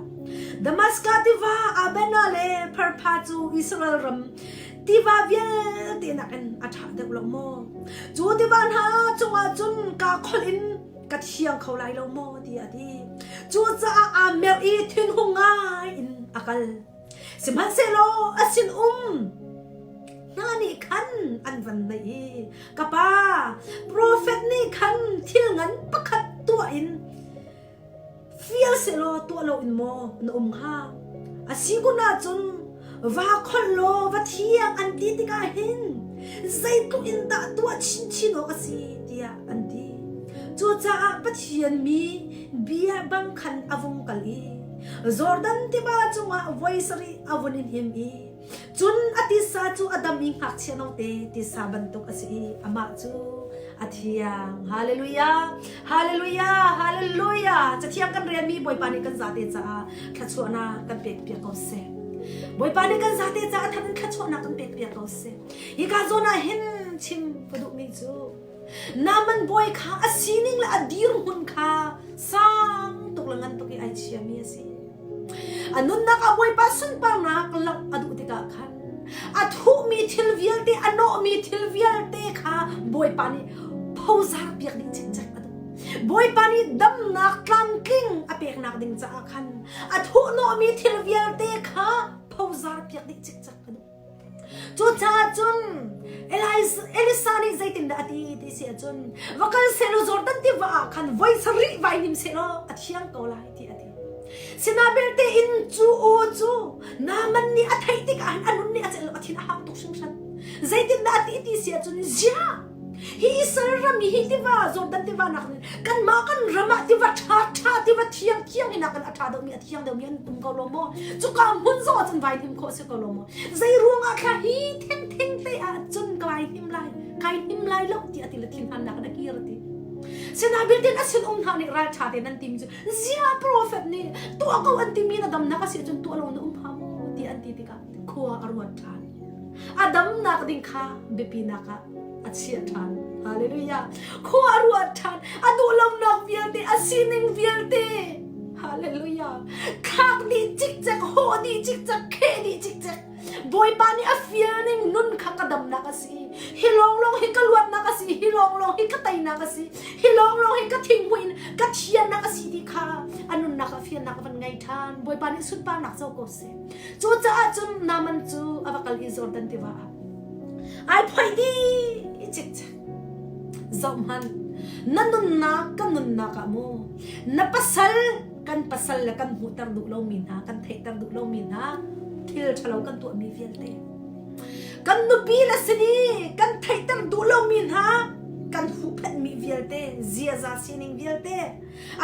Damaskas tiva Abena le Pharpha cu Israel ram tiva vialte nakin a ṭha deuh lo maw? Cu tiva hna cungah cun kaa kholh in ka thiang kho lai lo maw? tiah a ti. Cucaah aa mer i thinhung ngai in a kal. Sihmanhsehlaw a sinum hna nih khan an van naih i, Ka pa, profet nih khan thil ngan pakhat tuah in Fial sehlaw tuah loin maw na um hnga? A si kun ahcun vaa kholh law va thiang an ti tikah hin zeitluk in dah tuah chinchin awk a si tiah an ti. Cucaah Pathian mi bia bang khan a vung kal i Jordan tiva cungah voi sarih a vun i hnim i cun a tisa cu a dam i ngakchia note tisa bantuk a si i amah cu a thiang. Hallelujah! Hallelujah! Hallelujah! Cathiang kan relmi Bawipa nih kan zate caah thluachuahnak kan pek piak ko seh. Bawipa nih kan zate caah than in thluachuahnak kan pek piak ko seh. Hika zawn ah hin chim ka duhmi cu Naaman bawi kha a sining le a dirhmun kha sang tuk le ngan tuk i ai chiami a si. A nunnak ah Bawipa sunparnak langh a duh tikah khan a thuhmi thil vialte, a nawhmi thil vialte kha Bawipa nih phozar piak ding cikcek a duh. Bawipa nih damnak tlamtling a peknak ding caah khan a thuhnawhmi thil vialte kha phozar piak dih cikcek a duh. Cucaah cun Elisa nih zeitindah a ti ti si ahcun va kal sehlaw Jordan tiva ah khan voi sarih vai hnim sehlaw a thiang ko lai ti a ti. Sinabelte in cu aw cu Naaman nih a theih tikah hin a nun nih a celh lo a thin a hang tuk hringhran. Zeitindah a ti ti si ahcun ziah hi Israel ram i hi tiva Jordan tiva nak kanmah kan ram ah tiva ṭha ṭha tiva thiang thiang hi nakin a ṭha deuhmi a thiang deuhmi an um ko lo maw cuka hmun zong ah cun vai hnim khawh si ko lo maw zei ruangah thla hi theng theng te ah cun kai hnim lai kai hnim lai lo ti a ti le thinhannak in a kir ti Sinabiltin a sin um hna nih ral ṭha te nan timi cu zia profet nih tuah ko an timi na damnak a si cun tuah lo na um ha maw ti an ti tikah khua a ruat ṭhan a damnak ding kha biapi nak ah a chiah ṭhan hallelujah khua a ruat ṭhan a duhlonak vialte a sining vialte hallelujah thlak dih cikcek hawh dih cikcek kheh dih cikcek Bawipa nih a fial ning nun kha ka damnak a si hi lawnglawng hi ka luatnak a si hi lawnglawng hi ka teinak a si hi lawnglawng hi ka thinghmui in ka thiannak a si ti kha a nunnak a fiannak a van ngei ṭhan Bawipa nih sunparnak co ko seh Cucaah cun Naaman cu a va kal i Jordan tiva ah ai phoih dih cikcek. Zohhmanh, na nunnak ka nunnak ah mu na pasal kan pasal le kan hmuhter duh lomi hna kan theihter duh lomi hna thil ṭhalo kan tuahmi vialte kan nupi le sini kan theihter duh lomi hna kan huhphenhmi vialte ziaza sining vialte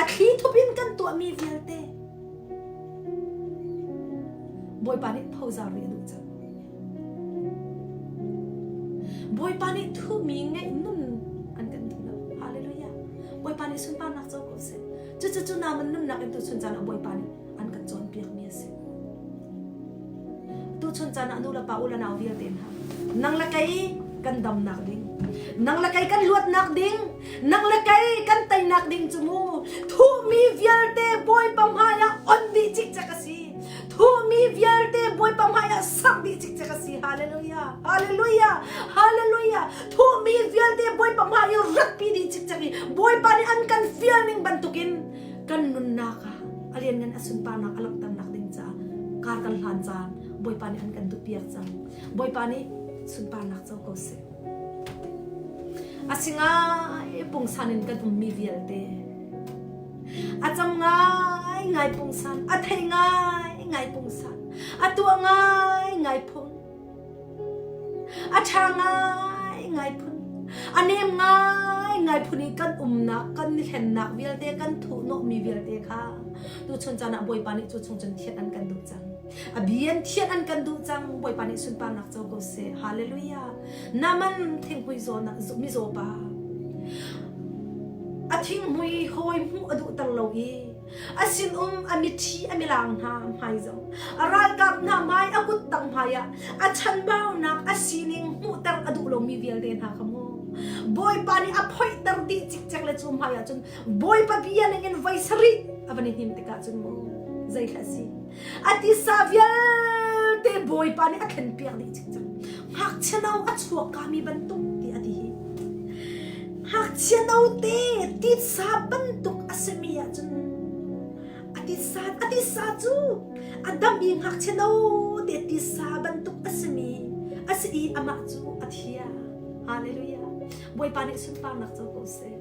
a thli thup in kan tuahmi vialte Bawipa nih phozar nih a duh cang. Bawipa nih thuhmi ngeih nun an kan duh lo. Hallelujah. Bawipa nih sunparnak co ko seh. Cucu cu naman nunnak in tuchun caan ah Bawipa nih an kan cawnpiakmi a si. Tuchun caan ah nu le pa u le nau vialte hna nang le kei kan damnak ding nang le kei kan luatnak ding nang le kei kan teinak ding cu mu thuhmi vialte Bawipa hmai ah on dih cikcek a si thuhmi vialte Bawipa hmai ah sak dih cikcek a si hallelujah hallelujah hallelujah thuhmi vialte Bawipa hmai i ratpi dih cikcek i Bawipa nih an kan fial ning bantukin kan nunnak ah a lianngan a sunparnak a langhternak ding caah kar kan hlan caan Bawipa nih an kan duhpiak cang. Bawipa nih sunparnak co ko seh. A si ngai pungsan in kan ummi vialte a cam ngai ngai pungsan a thei ngai ngai pungsan a tuah ngai ngai phung A ṭha ngaingai phun, a nem ngaingai phun i kan umnak, kan i hlennak vialte, kan thuhnawhmi vialte kha tuchun caan ah Bawipa nih cu chung cun thianh an kan duh cang. A bi an thianh an kan duh cang. Bawipa nih sunparnak co ko seh. Hallelujah. Naman thinghmui zawn ah mizaw pa a thinghmui hawi hmuh a duhter lo i A sinum a mithi a milang hna hmai zong a ralkap hna hmai a kuttang hmai ah a chanbaunak a sining hmuhter a duh lomi vialte hna kha mu Bawipa nih a phoihter dih cikcek le cu hmai ah cun Bawipa bia ning in voi sarih a van i hnim tikah cun mu zeithla si a tisa vialte Bawipa nih a thlenpiak dih cikcek ngakchia no a chuak kami bantuk ti a ti hi ngakchia no te titsa bantuk a simi ahcun a titsa a titsa cu a dam i ngakchia no te titsa bantuk a simi a si i amah cu a thia hallelujah Bawipa nih sunparnak co ko seh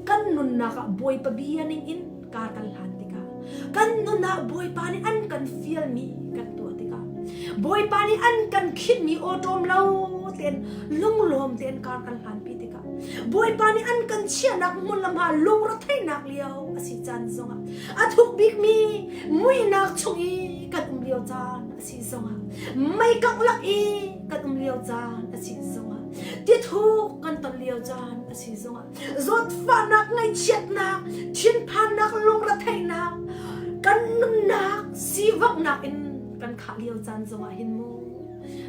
kan nunnak ah Bawipa bia ning in kar kan hlan tikah kan nun ah Bawipa nih an kan fialmi kan tuah tikah Bawipa nih an kan khinhmi awṭawm lo tein lunglawm tein kar kan hlanpi tikah Bawipa nih an kan chiahnak hmun lam ah lungretheihnak lio a si caan zongah a thuk bikmi muihnak chung i kan um lio caan a si zongah meikangh lak i kan um lio caan a si zongah tithuk kan ton lio caan a si zongah zawtfahnak ngaihchiatnak thinphannak lungretheihnak kan nunnak sivanghnak in kan khah lio caan zongah hin mu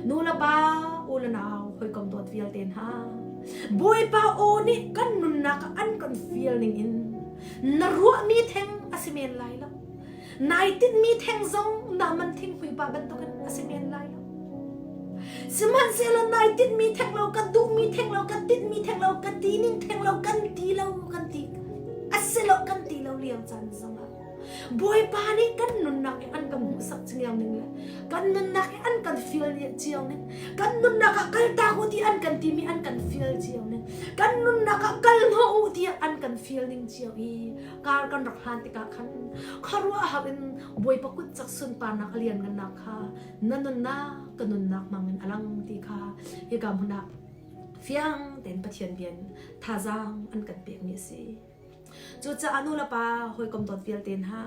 nu le pa u le nau hawikom dawt vialte hna Bawipa aw nih kan nunnak ah an kan fial ning in na ruahmi theng a si men lai lo nai tinhmi theng zong naman thinghmui pa bantukin a si men lai lo Sihmanhsehlaw nai tinhmi theng lo, ka duhmi theng lo, ka tinhmi theng lo, ka tining theng lo, kan ti lo, kan ti a si lo, kan ti lo lio caan zongah. Bawipa nih kan nunnak i an kan hmuhsak cio ning le kan nunnak i an kan fial cio ning kan nunnak ah kaltak u ti an kan timi an kan fial cio ning kan nunnak ah kal hnawh u tiah an kan fial ning cio i kar kan rak hlan tikah khan khuaruahhar in Bawipa kut cak sunparnak a lianngannak kha na nunnak ka nunnak hmangin a lang ti kha hika hmun ah fiang tein Pathian bian thazaang an kan pekmi a si. Cucaah nu le pa hawikom dawt vialte hna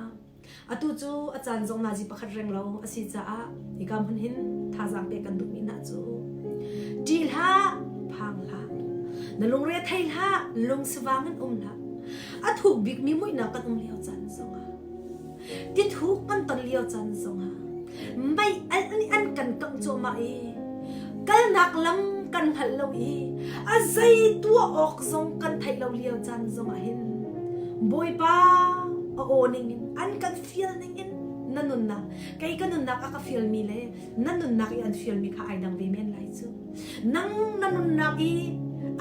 atu cu a caan zong nazi pakhat reng lo a si caah hika hmun hin thazaang pek kan duhmi hna cu ṭih hlah phang hlah na lungre thei hlah lungsivang in um hlah a thuk bikmi muihnak kan um lio caan zongah tithuk kan ton lio caan zongah mei alh nih an kan kangh cuahmah i kalnak lam kan hngalh lo i a zei tuah awk zong kan theih lo lio caan zongah hin Bawipa a aw ning in an kan fial ning in na nunnak kei ka nunnak a ka fialmi le na nunnak i an fialmi kha ai dang ve men lai cu nang na nunnak i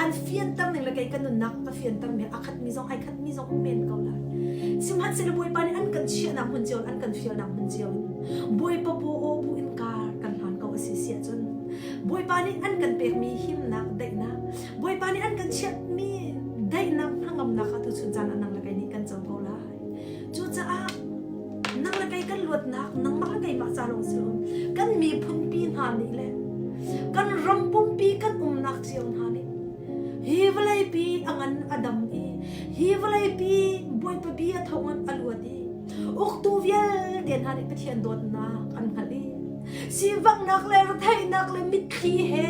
an fianter ning le kei ka nunnak ka fianter mi a khatmi zong ai khatmi zong um men ko lai sihmanhsehlaw Bawipa nih an kan chiahnak hmun cio an kan fialnak hmun cio in Bawipa paw aw bu in kar kan hlan ko a si si ahcun Bawipa nih an kan pekmi himnak daihnak Bawipa nih an kan chiahmi daihnak hnangamnak kha tuchun caan ah nang le kei nih kan co ko lai cucaah nang le kei kan luatnak nangmah le keimah ca lawng si lo kan miphun pi hna nih le kan ram pumpi kan umnak cio hna nih hi vawlei pi a ngan a dam i hi vawlei pi bawipa bia thawngin a luat i uktu vialte hna nih Pathian dawtnak an hngalh i Sivaknak le retheihnak le mitthli he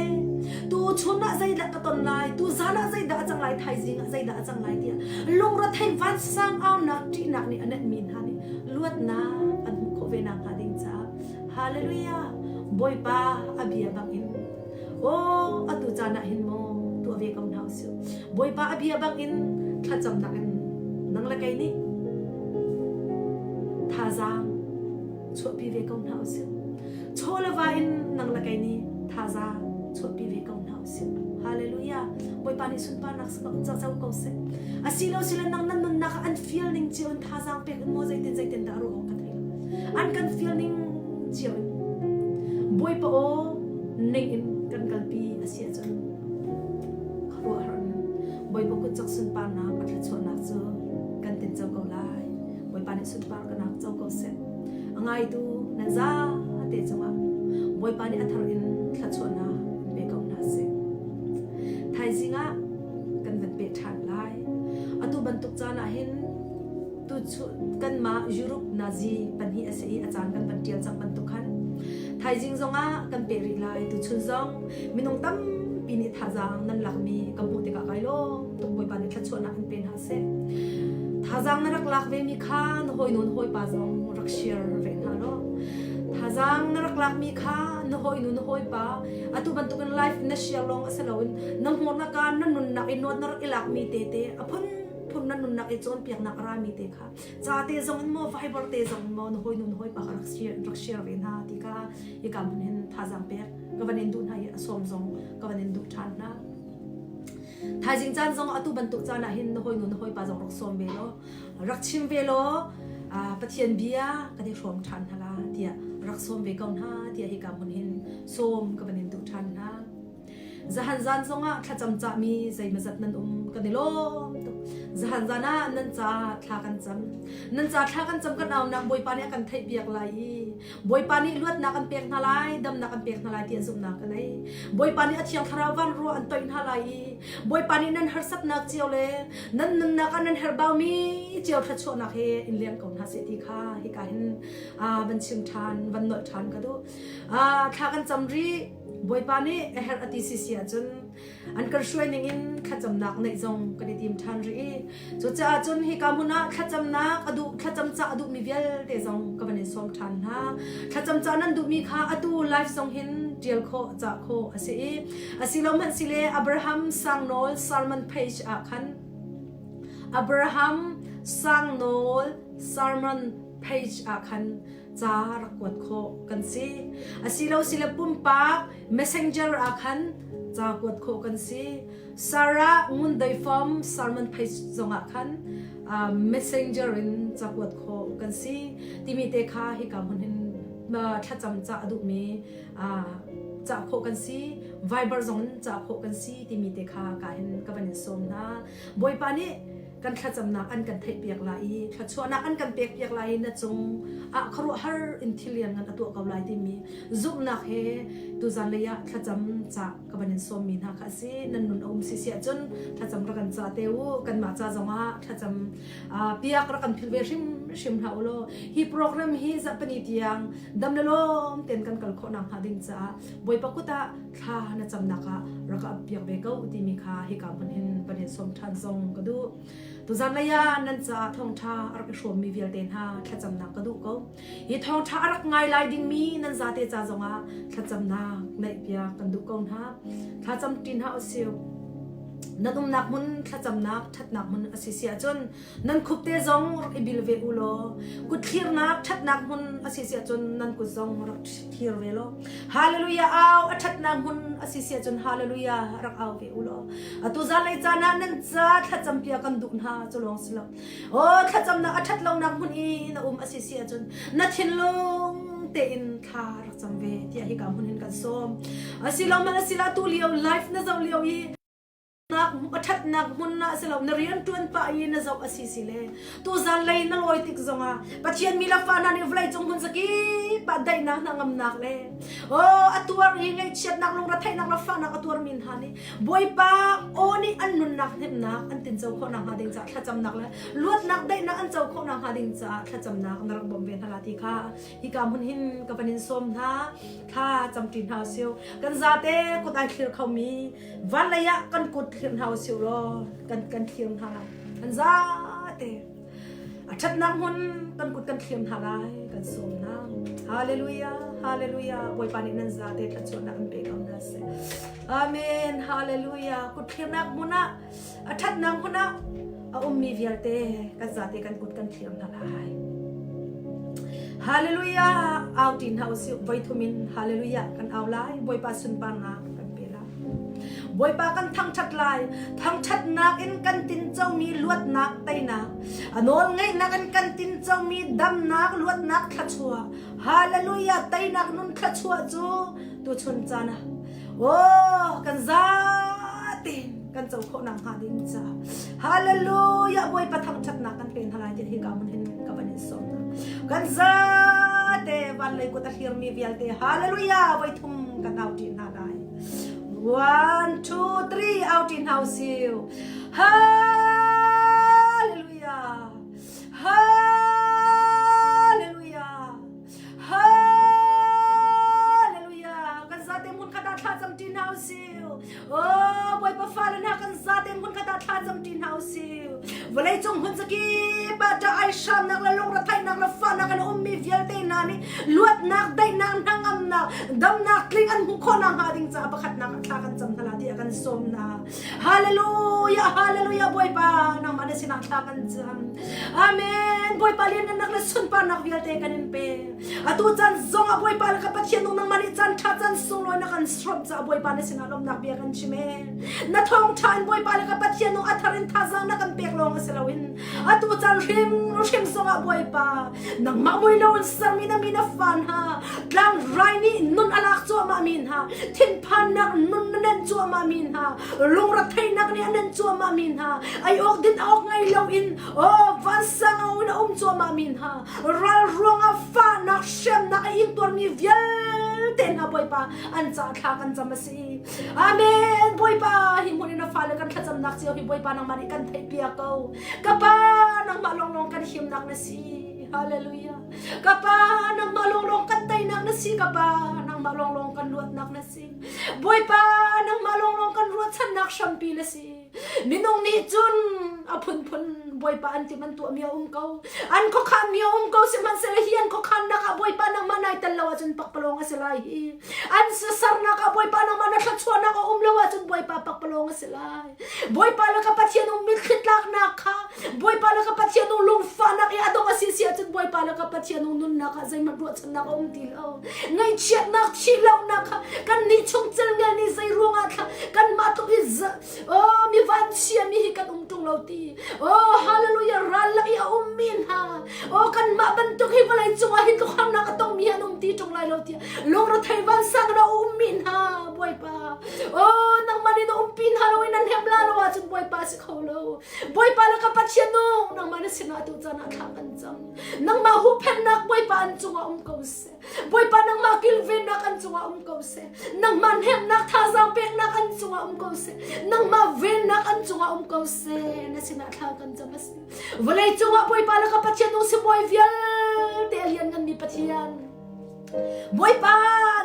tu chun ah zeidah ka ton lai, tu zan ah zeidah a cang lai, thaizing ah zeidah a cang lai tiah lungrethei vansang aunak ṭihnak nih a nenhmi hna nih luatnak an hmuh khawh ve nakhnga ding caah Hallelujah Bawipa a bia bangin aw atu caan ah hin maw tuah ve ko hna usih Bawipa a bia bangin thlacamnak in nang le kei nih thazaang chuahpi ve ko hna usih. Chaw le va in nang le kei nih thazaang chuahpi ve ko hna usih. Hallelujah. Bawipa nih sunparnak co ko seh. Asi lo sile nang nan nunnak ah an fial ning cio in thazaang pek in maw zeitin zeitin dah ruah awk ka thei lo. An kan fial ning cio in Bawipa aw ning in kan kalpi a si ahcun khuaruahhar in Bawipa kut cak sunparnak a thluachuahnak cu kan tinco ko lai. Bawipa nih sunpar ka nak co ko seh. A ngaitu nan zate cungah Bawipa nih a thar in thluachuahnak in pe ko hna seh. Thaizing ah kan van peh ṭhan lai. Atu bantuk caan ah hin tu kanmah Europe Nazi pahnih a si i a caan kan van ṭial cang bantuk khan thaizing zongah kan peh rih lai. Tuchun zong minung tampi nih thazaang nan lakmi ka hmuh tikah kai lawm tuk Bawipa nih thluachuahnak in pe hna seh. Thazaang na rak lak vemi kha na hawinu na hawipa zong rak share ve hna law. Thazaang na rak lakmi kha na hawinu na hawipa atu bantukin life na share lawng a si loin na hmurnak ah na nunnak i nawt na rak i lakmi tete a phunphun na nunnak i cawnpiaknak a rami te kha ca te zong in maw Viber te zong in maw na hawinu na hawipa kha rak share rak share ve hna ti kha hika hmun hin thazaang pek ka van in duh hna i a sawm zong ka van in duh ṭhan hna. Thaizing caan zong atu bantuk caan ah hin na hawinu na hawipa zong rak sawm ve law rak chim ve law Pathian bia kan i hrawm ṭhan hna la tiah rak sawm ve ko hna tiah hika hmun hin sawm ka van in duh ṭhan hna. Zahan zan zongah thlacam cahmi zeimazat nan um kan i lawm tuk. Zahan zan ah nan ca thla kan cam. Nan ca thla kan cam kan aunak Bawipa nih a kan theihpiak lai i Bawipa nih luatnak an pek hna lai, damnak an pek hna lai tiah zumhnak ka nei. Bawipa nih a thiang thlarau van ruah an toih hna lai i Bawipa nih nan harsatnak cio le nan nunnak ah nan herhbaumi cio thluachuahnak he in leng ko hna seh ti kha hika hin van chim ṭhan, van nolh ṭhan ka duh. Thla kan cam rih. Bawipa nih a herh a ti si si ahcun an kan hruai ning in thlacamnak neih zong kan i tim ṭhan rih i cucaah cun hika hmun ah thlacamnak a duh thlacam ca a duhmi vialte zong ka van in sawm ṭhan hna thlacam ca nan duhmi kha atu live zong hin ṭial khawh cah khawh a si i asilo hmanh sile Abraham Sangnawl sermon page ah khan Abraham Sangnawl sermon page ah khan ca rak kuat khawh kan si asilo sile pumpak messenger ah khan. Ca kuat khawh kan si. Sarah Ngun Dei Form sermon page zongah khan messenger in ca kuat khawh kan si timi te kha hika hmun hin thlacam ca a duhmi cah khawh kan si. Viber zong in cah khawh kan si timi te kha ka hin ka van in sawm hna. Bawipa nih kan thlacamnak an kan theihpiak lai i thluachuahnak an kan pekpiak lai i na cung ah khuaruahhar in thil lianngan a tuah ko lai timi zumhnak he tuzan lei ah thlacam ca ka van in sawmmi hna kha a si. Nan nun a um si si ahcun thlacam rak kan ca te u. Kanmah ca zongah thlacam piak rak kan philh ve hrimhrim hlah u law hi program hi zarhpini tiang dam le lawm tein kan kal khawh nakhnga ding caah Bawipa kut ah thla na camnak ah rak ka piak ve ko timi kha hika hmun hin van in sawm ṭhan zong ka duh. Tuzan lei ah nan caah thawngṭha a rak i hrawmmi vialte hna thlacamnak ka duh ko. Hi thawngṭha a rak ngai lai dingmi nan zate ca zongah thlacamnak neihpiak kan duh ko hna. Thlacam ṭi hna usih. Nan umnak hmun thlacamnak ṭhatnak hmun a si si ahcun Nan khupte zong rak i bil ve u law kut thlirnak ṭhatnak hmun a si si ahcun nan kut zong rak thlir ve law Hallelujah au a ṭhatnak hmun a si si ahcun Hallelujah rak au ve u law atu zanlei caan ah nan ca thlacam pia kan duh hna cu lawng si lo aw thlacamnak a ṭhat lonak hmun i na um a si si ahcun na thinlung tein thla rak cam ve tiah hika hmun hin kan sawm asilo man asila tu lio life na zoh lio i a ṭhatnak hmun ah si lo na rian ṭuan pah i na zoh a si si le tuzan lei na lawi tik zongah Pathian mi le fa hna nih vawlei cung hmun zakip ah daihnak hnangamnak le oh a tuar i ngaihchiatnak lungretheihnak le fahnak a tuarmi hna nih Bawipa aw nih an nunnak hnemhnak an tinco khawh nakhnga ding caah thlacamnak le luatnak daihnak an co khawh nakhnga ding caah thlacamnak na rak bawmh ve hna la ti kha hika hmun hin ka van in sawm hna thla camṭi hna usih kan zate kut ai thlir khomi Van lei ah kan kut thlir hna usih law kan kan thlir hna lai. Kan zate a ṭhatnak hmun kan kut kan thlir hna lai kan sawm hna. Hallelujah, hallelujah. Bawipa nih nan zate thluachuahnak an pe ko hna seh. Amen, hallelujah. Kut thlirnak hmun ah a ṭhatnak hmun ah a ummi vialte kan zate kan kut kan thlir hna lai. Hallelujah, au ṭi hna usih voi thum in hallelujah kan au lai. Bawipa sunparnak kan pe lai. Bawipa kan thangṭhat lai. Thangṭhatnak in kan tincomi luatnak teinak, a nawl ngeihnak in kan tincomi damnak luatnak thluachuah. Hallelujah, teinak nun thluachuah cu tuchun caan ah oh kan zate kan co khawh nak hnga ding caah hallelujah Bawipa thangṭhatnak kan pe hna lai ti hi ka mun hin ka van in sawm hna kan zate van lei kut a hlirmi vialte hallelujah voi thum kan au ṭi hna lai one two three au ṭi hna usih hallelujah hallelujah Hallelujah! Kan zate hmun khat ah thla cam ṭi hna usih. Oh, Bawipa fale hna kan zate hmun khat ah thla cam ṭi hna usih. Vawleicung hmun zakip ah ṭah ai hramnak le lungretheihnak le fahnak in a ummi vialte hna nih luatnak, daihnak, hnangamnak, damnak tling an hmuh khawh nakhnga ding caah pakhatnak ah thla kan cam hna la tiah kan sawm hna. Hallelujah! Hallelujah! Bawipa nangmah na sinah thla kan cam. Amen. Bawipa lianngannak le sunparnak vialte kan in pe. Atu caan zong ah Bawipa le ka Pathian nung nangmah nih caan ṭha caan sunglawi na kan hrawmh caah Bawipa na sinah lawmhnak bia kan chim ee. Na thawngṭha in Bawipa le ka Pathian nung a thar in thazaang na kan pek lawng a si loin atu caan hrimhrim zong ah Bawipa nangmah mui lo in sermi na mi na fa hna tlangrai nih nun a lak cuahmah mi hna thinphannak nun na nenh cuahmah mi hna lungretheihnak nih a nenh cuahmah mi hna ai awk din awk ngei loin oh vansang in a um cuahmah mi hna ral ruangah fahnak hremnak a intuarmi vialte hna Bawipa an ca thla kan cam a si amen Bawipa hi hmun in a fale kan thlacamnak cio hi Bawipa nangmah nih kan theihpiak ko ka pa nangmah lawnglawng kan himnak na si hallelujah ka pa nangmah lawnglawng kan teinak na si ka pa nangmah lawnglawng kan luatnak na si Bawipa nangmah lawnglawng kan ruahchannak hrampi na si Minung nih cun a phunphun Bawipa an tim an tuahmi a um ko. An khuakhanmi a um ko sihmanhsehlaw hi an khuakhannak ah Bawipa nangmah nai tel lo ahcun pakpalawng a si lai hi. An sernak ah Bawipa nangmah na thluachuahnak a um lo ahcun Bawipa pakpalawng a si lai. Bawipa le ka Pathian um mitthli tlaknak kha Bawipa le ka Pathian um lungfahnak i a dong a si si ahcun Bawipa le ka Pathian um nunnak ah zeihmanh ruahchannak a um ti lo. Ngaihchiatnak thihlohnak kha kan nih chung celngel nih zei ruangah thla. Oh, mi vanchia mi hi kan um ṭung lo ti. Oh, hallelujah, ral lak i a ummi hna. Oh, kanmah bantuk hi vawlei cungah hi tluk harnak a tongmi an um ti ṭung lai lo tiah lungrethei vansang in a ummi hna, Bawipa. Oh, nangmah nih na umpi hna lo in nan hnem la lo ahcun Bawipa si kho lo. Bawipa le ka Pathian nung, nangmah na sinah tu caan ah thla kan cam. Nangmah huhphenhnak Bawipa an cungah um ko seh. Bawipa nangmah kilvennak an cungah um ko seh. Nangmah hnemhnak thazaang peknak an cungah um ko seh. Nangmah vennak an cungah um ko seh. Na sinah thla kan cam a si. Vawlei cungah Bawipa le ka Pathian nung sibawi vialte a liannganmi Pathian. Bawipa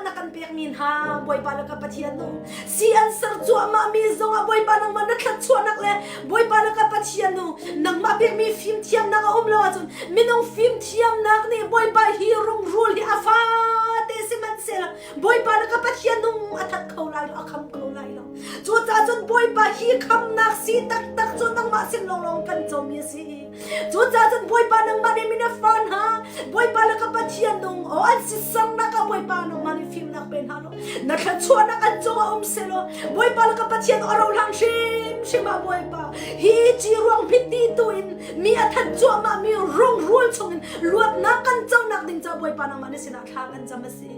na kan pekmi hna Bawipa le ka Pathian nung si an ser cuahmah mi zongah Bawipa nangmah na thluachuahnak le Bawipa le ka Pathian nung nangmah pekmi fimthiamnak a um lo ahcun Minung fimthiamnak nih Bawipa hi rungrul hi a fate sihmanhsehlaw Bawipa le ka Pathian nung a that kho lai lo, a kham kho lai lo. Cucaah cun Bawipa hi khamnak si taktak cu nangmah sin lawnglawng kan comi a si. Cucaah cun Bawipa nangmah nih min a fa hna, Bawipa le ka Pathian nung, aw an sisernak ah Bawipa nangmah nih fimnak pe hna law, na thluachuahnak an cungah um sehlaw, Bawipa le ka Pathian a rohlang hrimhrim ah Bawipa, hi ci ruang hmit ti tu in mi a that cuahmah mi rungrul chungin luatnak kan conak ding ca Bawipa nangmah na sinah thla kan cam a si.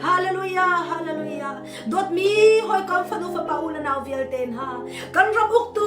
Hallelujah, hallelujah. Dawtmi hawikom fanu fapa u le nau vialte hna, kan ram uktu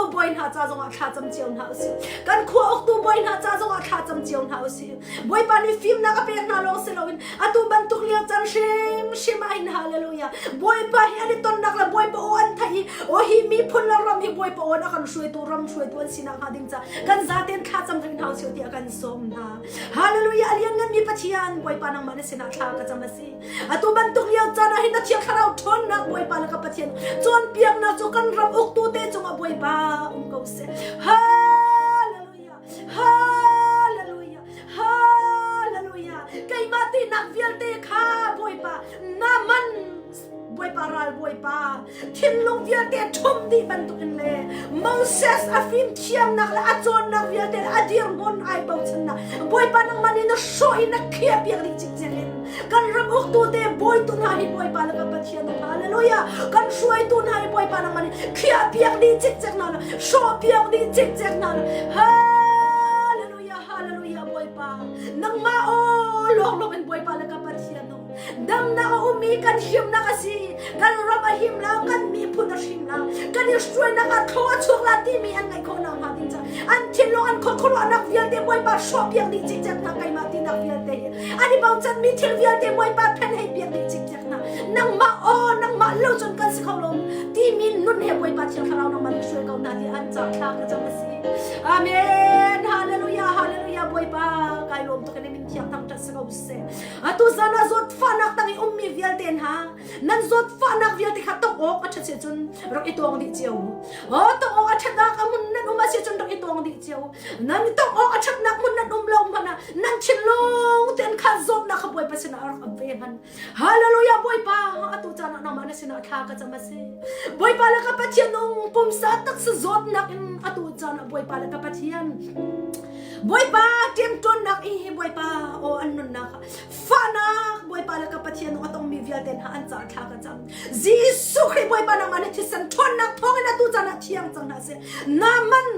bawi hna ca zongah thla cam cio hna usih. Kan khua uktu bawi hna ca zongah thla cam cio hna usih. Bawipa nih fimnak a pek hna lawng si loin atu bantuk lio can hrimhrim ah hin hallelujah Bawipa hi an i tonnak le Bawipa aw an theih i aw hi miphun le ram hi Bawipa aw in a kan hruaitu ram hruaitu an sinak hnga ding ca kan zaten thla cam rih hna usih tiah kan sawm hna hallelujah a liannganmi Pathian Bawipa nangmah na sinah thla ka cam a si atu bantuk lio caan ah hin na thiang thlarau ṭhawnnak Bawipa le ka Pathian cawnpiaknak cu kan ram uktu te cungah Bawipa um ko seh hallelujah Hallelujah! Hallelujah! Keimah tinak vialte kha Bawipa na man Bawipa ral Bawipa thinlung vialte ṭhum dih bantukin le Moses a fimthiamnak le a cawnnak vialte le a dirhmun ai bochannak Bawipa nangmah nih na hrawh in na khiah piak dih cikcek in kan ram uktu te bawitu hna hi Bawipa le kan Pathian Hallelujah kan hruaitu hna hi Bawipa nangmah nih khiah piak dih cikcek hna hrawh piak dih cikcek hna Hallelujah Hallelujah Bawipa nangmah aw lawnglawng in Bawipa le ka Pathian damnak a um i kan himnak a si kan ram a him la kan miphun a hrim la kan i hruainak ah thlaw a chuak la timi an ngaih khawh nakhnga ding ca an thinlung an khuaruahnak vialte Bawipa hrawh piak dih cikcek hna keimah tinak vialte hi an i bochanmi thil vialte Bawipa phen hei piak dih cikcek hna nangmah aw nangmah lo cun kan si kho lo timi nun he Bawipa Thiang Thlarau nangmah nih hruai ko hna ti an ca thla ka cam a si Amen Hallelujah Hallelujah Bawipa kai lawm tuk in min thiang thangṭhat si ko seh atu zan ah zawtfahnak tang i ummi vialte hna nan zawtfahnak vialte kha tok awk a ṭhat si cun rak i tuang dih cio aw tok awk a ṭhatnak a hmun nan um a si cun rak i tuang dih cio nan tok awk a ṭhatnak hmun nan um lo hmanh ah nan thinlung ten kha zawtnak kha Bawipa sinah rak am ve hman Hallelujah Bawipa atu caan ah nangmah na sinah thla ka cam a si Bawipa le ka Pathian nung pumsa taksa zawtnak in atu caan ah Bawipa le ka Pathian Bawipa ṭemṭawnnak i Bawipa aw an nunnak fahnak Bawipa le ka Pathian nung a tongmi vialte hna an caah thla ka cam Jesuh Khrih Bawipa nangmah nih thisen ṭhawnnak thawngin atu caan ah thiang cang hna seh Naaman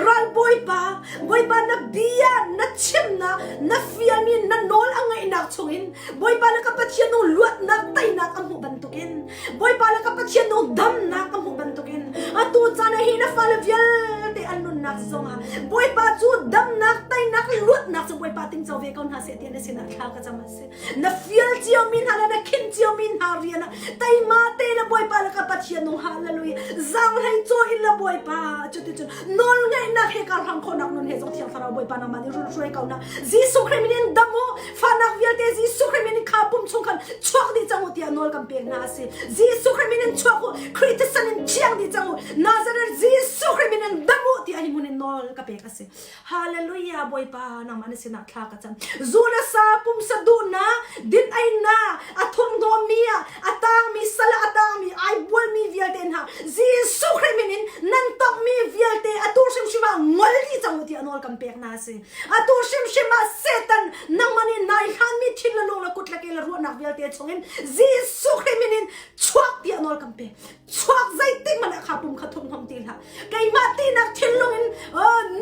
ral Bawipa Bawipa na bia na chimnak na fialmi na nawl a ngaihnak chungin Bawipa le ka Pathian nung luatnak teinak a hmuh bantukin Bawipa le ka Pathian nung damnak a hmuh bantukin atu caan ah hi na fale vialte an nunnak zongah Bawipa cu damnak teinak luatnak cu Bawipa tingco ve ko hna seh tiah na sinah thla ka cam a si na fial ciomi hna le na khin ciomi hna rian ah teima te le Bawipa le ka Pathian nung hallelujah zaanghlei caw in le Bawipa cuticun nawlngeihnak he kar hram khawhnak nun he zong thiang thlarau Bawipa nangmah nih run hruai ko na Jesuh Khrih min in dam u fahnak vialte Jesuh Khrih min in kha pum chung khan chuak dih cang u tiah nawl kan pek hna a si Jesuh Khrih min in chuak u Khrih thisen in thiang dih cang u Nazareth Jesuh Khrih min in dam u tiah hi hmun in nawl ka pek a si Hallelujah Bawipa nangmah na sinah thla ka cam. Zu le sa pumsa duhnak din einak a thurhnawmmi ah a tangmi sal ah a tangmi ai bualmi vialte hna Jesuh Khrih min in nan tongmi vialte atu hrimhrim ah ngol dih cang u tiah nawl kan pek hna a si. Atu hrimhrim ah Satan nangmah nih nai hlanmi thin le lung le kut le ke le ruahnak vialte chungin Jesuh Khrih min in chuak tiah nawl kan pe. Chuak zeitik hmanh ah kha pum kha thurhhnawm ti hlah. Keimah tinak thinlung in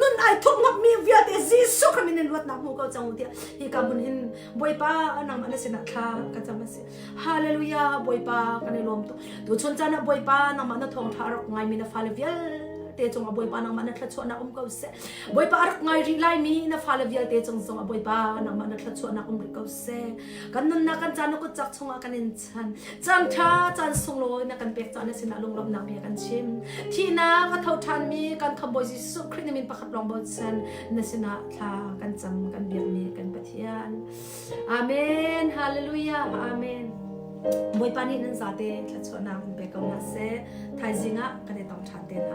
nun ai thurhhnawmmi vialte Jesuh Khrih min in luatnak hmu ko cang u tiah hi ka hmun hin Bawipa nangmah na sinah thla ka cam a si. Hallelujah Bawipa kan i lawm tuk. Tuchun caan ah Bawipa nangmah na thawngṭha a rak ngaimi na fale vialte cungah Bawipa nangmah na thluachuahnak um ko seh. Bawipa a rak ngai rih laimi na fale vialte cung zongah Bawipa nangmah na thluachuahnak um rih ko seh. Kan nunnak kan caan na kutcak chungah kan in chan. Caan ṭha caan sunglawi na kan pek caan na sinah lunglawmhnak bia kan chim. Thihnak a tho ṭhanmi kan Khamhbawi Jesuh Khrih na min pakhat lawng bochan na sinah thla kan cam kan biakmi kan Pathian. Amen. Hallelujah. Amen. Bawipa nih nan zate thluachuahnak in pe ko hna seh. Thaizing ah kan i tong ṭhan te lai.